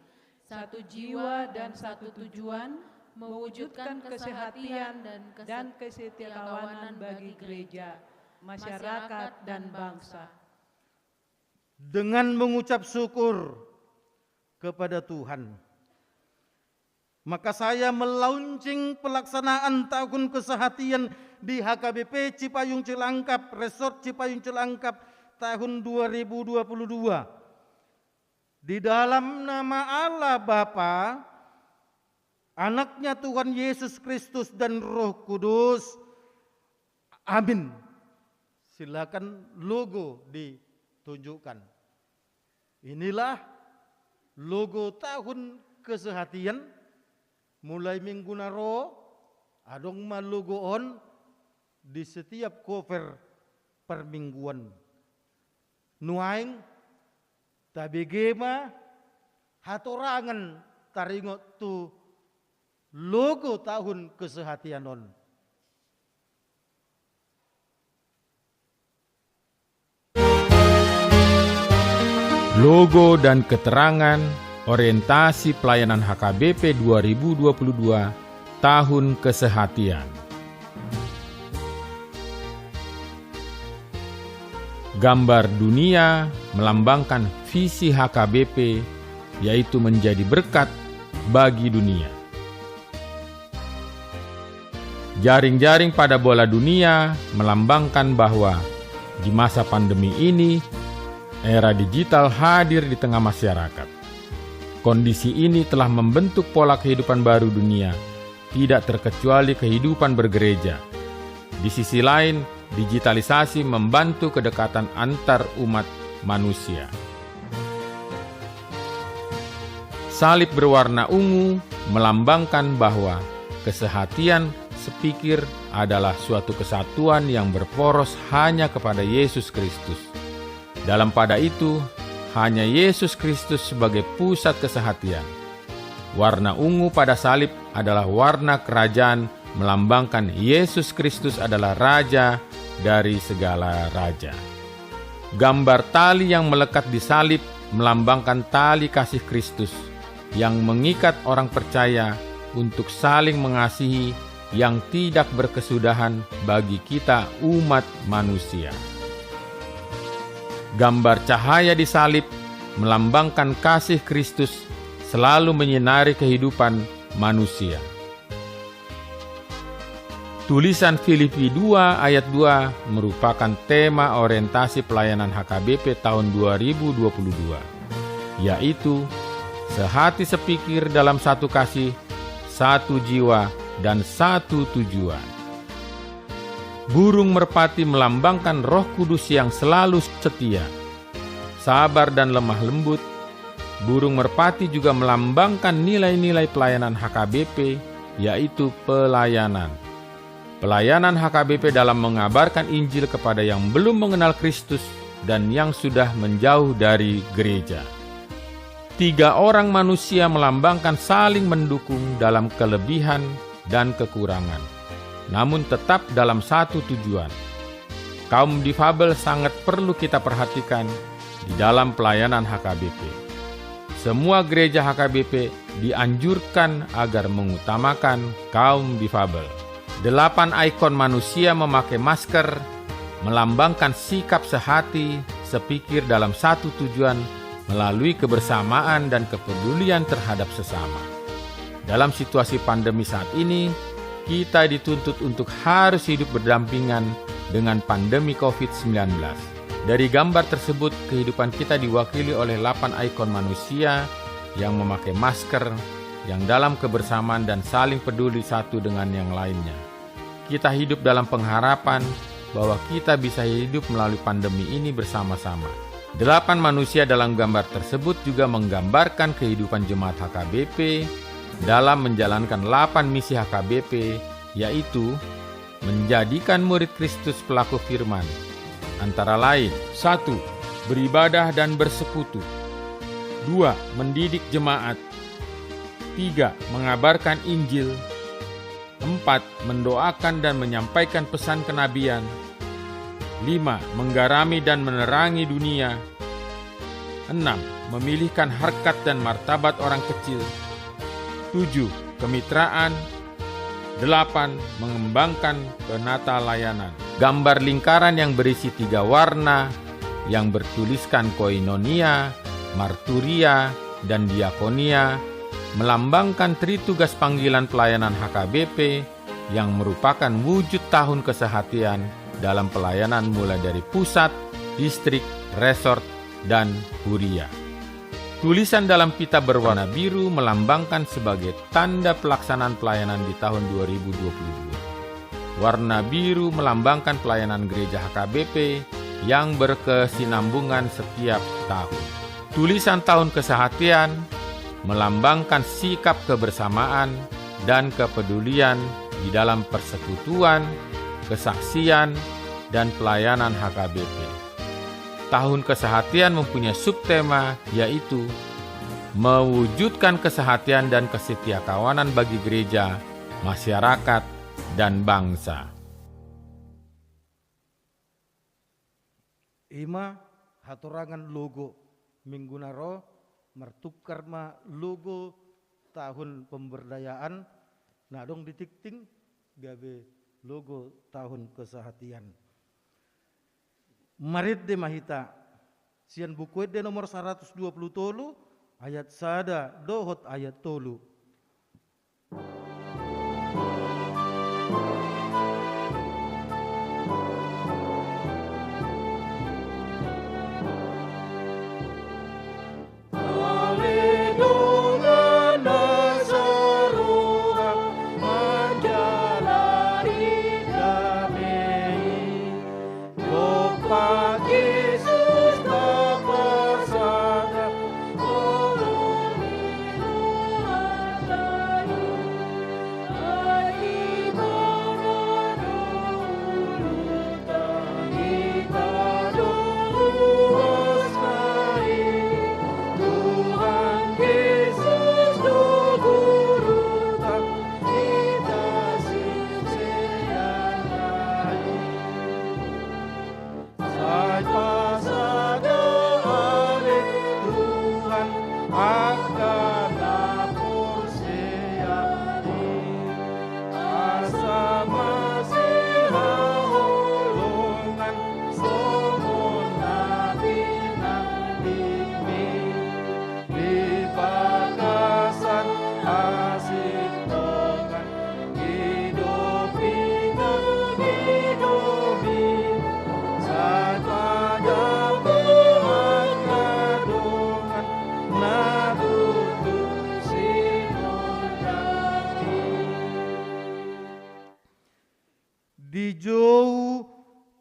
satu jiwa dan satu tujuan, mewujudkan kesehatian dan kesetiakawanan bagi gereja, masyarakat, dan bangsa. Dengan mengucap syukur kepada Tuhan, maka saya melaunching pelaksanaan tahun kesehatian di H K B P Cipayung Cilangkap, Resort Cipayung Cilangkap tahun dua ribu dua puluh dua. Di dalam nama Allah Bapa, Anaknya Tuhan Yesus Kristus, dan Roh Kudus. Amin. Silakan logo ditunjukkan. Inilah logo tahun kesehatian. Mulai minggu na ro, adong ma logo on di setiap cover permingguan. Nuaeng tabege ma hatorangan taringot tu logo tahun kesehatian on. Logo dan keterangan orientasi pelayanan H K B P dua ribu dua puluh dua tahun kesehatian. Gambar dunia melambangkan visi H K B P, yaitu menjadi berkat bagi dunia. Jaring-jaring pada bola dunia melambangkan bahwa di masa pandemi ini, era digital hadir di tengah masyarakat. Kondisi ini telah membentuk pola kehidupan baru dunia, tidak terkecuali kehidupan bergereja. Di sisi lain, digitalisasi membantu kedekatan antar umat manusia. Salib berwarna ungu melambangkan bahwa kesehatian sepikir adalah suatu kesatuan yang berporos hanya kepada Yesus Kristus. Dalam pada itu, hanya Yesus Kristus sebagai pusat kesehatian. Warna ungu pada salib adalah warna kerajaan, melambangkan Yesus Kristus adalah Raja dari segala raja. Gambar tali yang melekat di salib melambangkan tali kasih Kristus yang mengikat orang percaya untuk saling mengasihi yang tidak berkesudahan bagi kita umat manusia. Gambar cahaya di salib melambangkan kasih Kristus selalu menyinari kehidupan manusia. Tulisan Filipi dua ayat dua merupakan tema orientasi pelayanan H K B P tahun dua ribu dua puluh dua, yaitu sehati sepikir dalam satu kasih, satu jiwa, dan satu tujuan. Burung merpati melambangkan Roh Kudus yang selalu setia, sabar, dan lemah lembut. Burung merpati juga melambangkan nilai-nilai pelayanan H K B P, yaitu pelayanan. Pelayanan H K B P dalam mengabarkan Injil kepada yang belum mengenal Kristus dan yang sudah menjauh dari gereja. Tiga orang manusia melambangkan saling mendukung dalam kelebihan dan kekurangan, namun tetap dalam satu tujuan. Kaum difabel sangat perlu kita perhatikan di dalam pelayanan H K B P. Semua gereja H K B P dianjurkan agar mengutamakan kaum difabel. Delapan ikon manusia memakai masker melambangkan sikap sehati, sepikir dalam satu tujuan melalui kebersamaan dan kepedulian terhadap sesama. Dalam situasi pandemi saat ini, kita dituntut untuk harus hidup berdampingan dengan pandemi covid sembilan belas. Dari gambar tersebut, kehidupan kita diwakili oleh delapan ikon manusia yang memakai masker, yang dalam kebersamaan dan saling peduli satu dengan yang lainnya. Kita hidup dalam pengharapan bahwa kita bisa hidup melalui pandemi ini bersama-sama. Delapan manusia dalam gambar tersebut juga menggambarkan kehidupan jemaat H K B P dalam menjalankan delapan misi H K B P, yaitu menjadikan murid Kristus pelaku firman, antara lain: satu, beribadah dan bersekutu. Dua, mendidik jemaat. Tiga, mengabarkan Injil. Empat, mendoakan dan menyampaikan pesan kenabian. Lima, menggarami dan menerangi dunia. Enam, memilihkan harkat dan martabat orang kecil. Tujuh, kemitraan. Delapan, mengembangkan penata layanan. Gambar lingkaran yang berisi tiga warna, yang bertuliskan koinonia, marturia, dan diakonia, melambangkan tritugas panggilan pelayanan H K B P, yang merupakan wujud tahun kesehatian dalam pelayanan mulai dari pusat, distrik, resort, dan huria. Tulisan dalam pita berwarna biru melambangkan sebagai tanda pelaksanaan pelayanan di tahun dua ribu dua puluh dua. Warna biru melambangkan pelayanan gereja H K B P yang berkesinambungan setiap tahun. Tulisan tahun kesehatian melambangkan sikap kebersamaan dan kepedulian di dalam persekutuan, kesaksian, dan pelayanan H K B P. Tahun kesehatian mempunyai subtema, yaitu mewujudkan kesehatian dan kesetiakawanan bagi gereja, masyarakat, dan bangsa. Ima hatorangan logo. Minggu na ro martukar ma logo tahun pemberdayaan na adong di tingting gabe logo tahun kesehatian. Marende ma hita sian Buku Ende nomor saratus dua pulu tolu, ayat sada dohot ayat tolu. Sai pasada ale Tuhan angka na porsea i, asa masihaholongan songon na pinandim i. Di bagasan hasintongan idopi na nidomi, sai padamu angka dongan na tutu sinondangmi. Dijou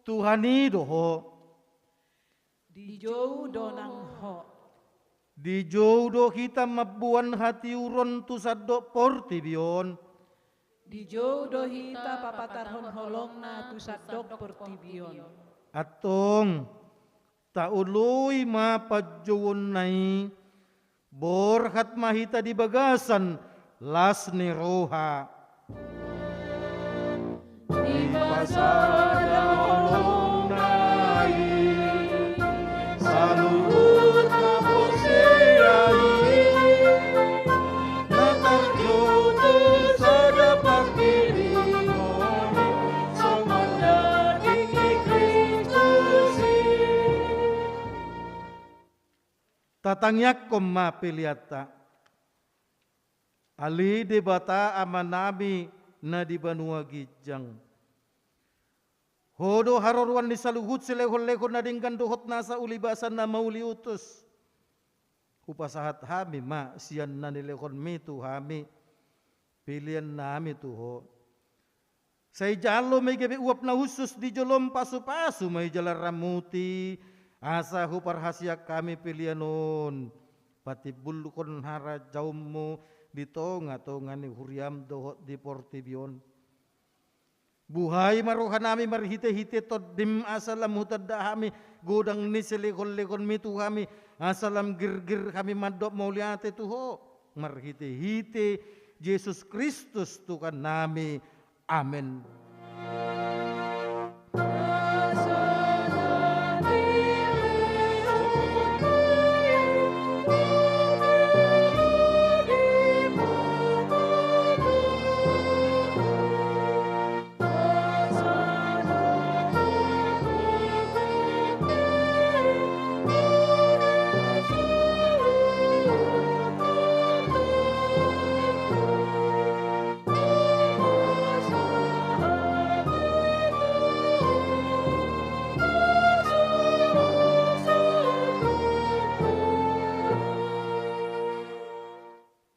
Tuhan i do ho. Dijou do nang ho. Dijou do hita mamboan hatiuron tu sandok portibi on. Dijou do hita papatarhon holongna tu sandok portibi on. Antong, taoloi ma panjouonna i, Borhat ma hita di bagasan las ni roha. Dipasada holongna i saluhut na porsea i, na tarjou tu sada pardiringon i songon daging ni Kristus i. Tatangiangkon ma peleanta. Ale Debata Amanami na di banua ginjang. Ho do haroroan ni saluhut silehonlehon na denggan dohot nasa ulibasa na mauliutus. Hupasahat hami ma sian na nilehonmi tu hami, peleannami tu Ho. Sai jalo ma i gabe uap na hushus di jolom, pasupasu ma i jala ramoti, asa huparhaseang hami pelean on, patimbulhon harajaonmu di tongatonga ni huriam dohot di portibi on. Buhai ma rohanami marhitehite Tondim, asa lam hutanda hami godang ni silehonlehonmi tu hami, asa lam girgir hami mandok mauliate tu Ho, marhitehite Jesus Kristus Tuhannami. Amen.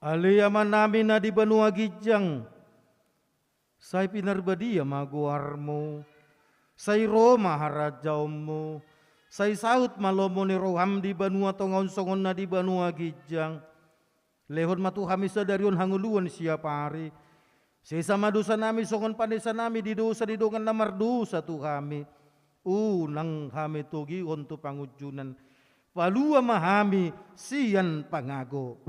Ale Amanami na di banua ginjang, sai pinarbadia ma goarmu, sai ro ma harajaonmu, sai saut ma lomo ni roham di banua tonga on songon na di banua ginjang. Lehon ma tu hami sadari on hangoluan siapari. Sesa ma dosanami songon panesanami di dosa ni dongan na mardosa tu hami. Unang hami togihon tu pangunjunan. Palua ma hami sian pangago.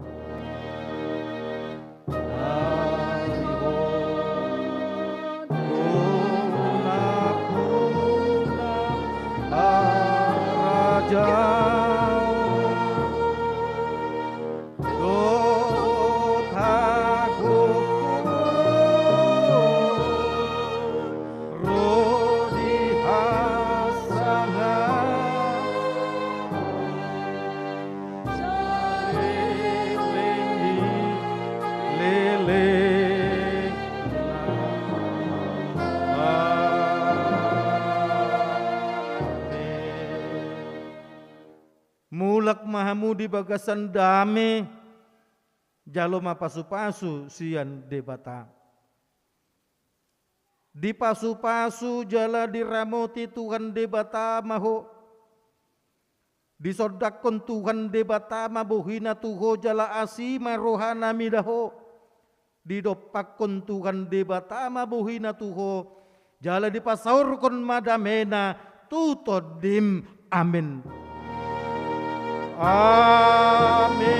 Mulak ma hamu di bagasan dame, jalo ma pasupasu sian Debata. Dipasupasu jala diramoti Tuhan Debata ma ho. Disondangkon Tuhan Debata ma bohina tu ho jala asi ma rohana mida ho. Didompakkon Tuhan Debata ma bohina tu ho, jala dipasaorhon ma damena tu tondim. Amen. Amen.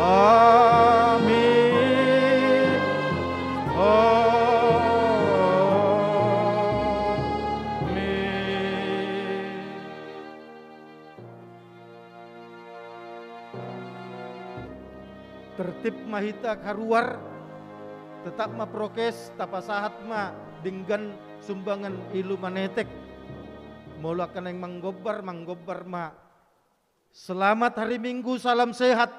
Amen. Amen. Tertib ma hita kaluar, tetap ma prokes, tapasahat ma denggan sumbangan ilu manetek. Molo angka naeng manggombar, manggombar ma. Selamat hari Minggu, salam sehat.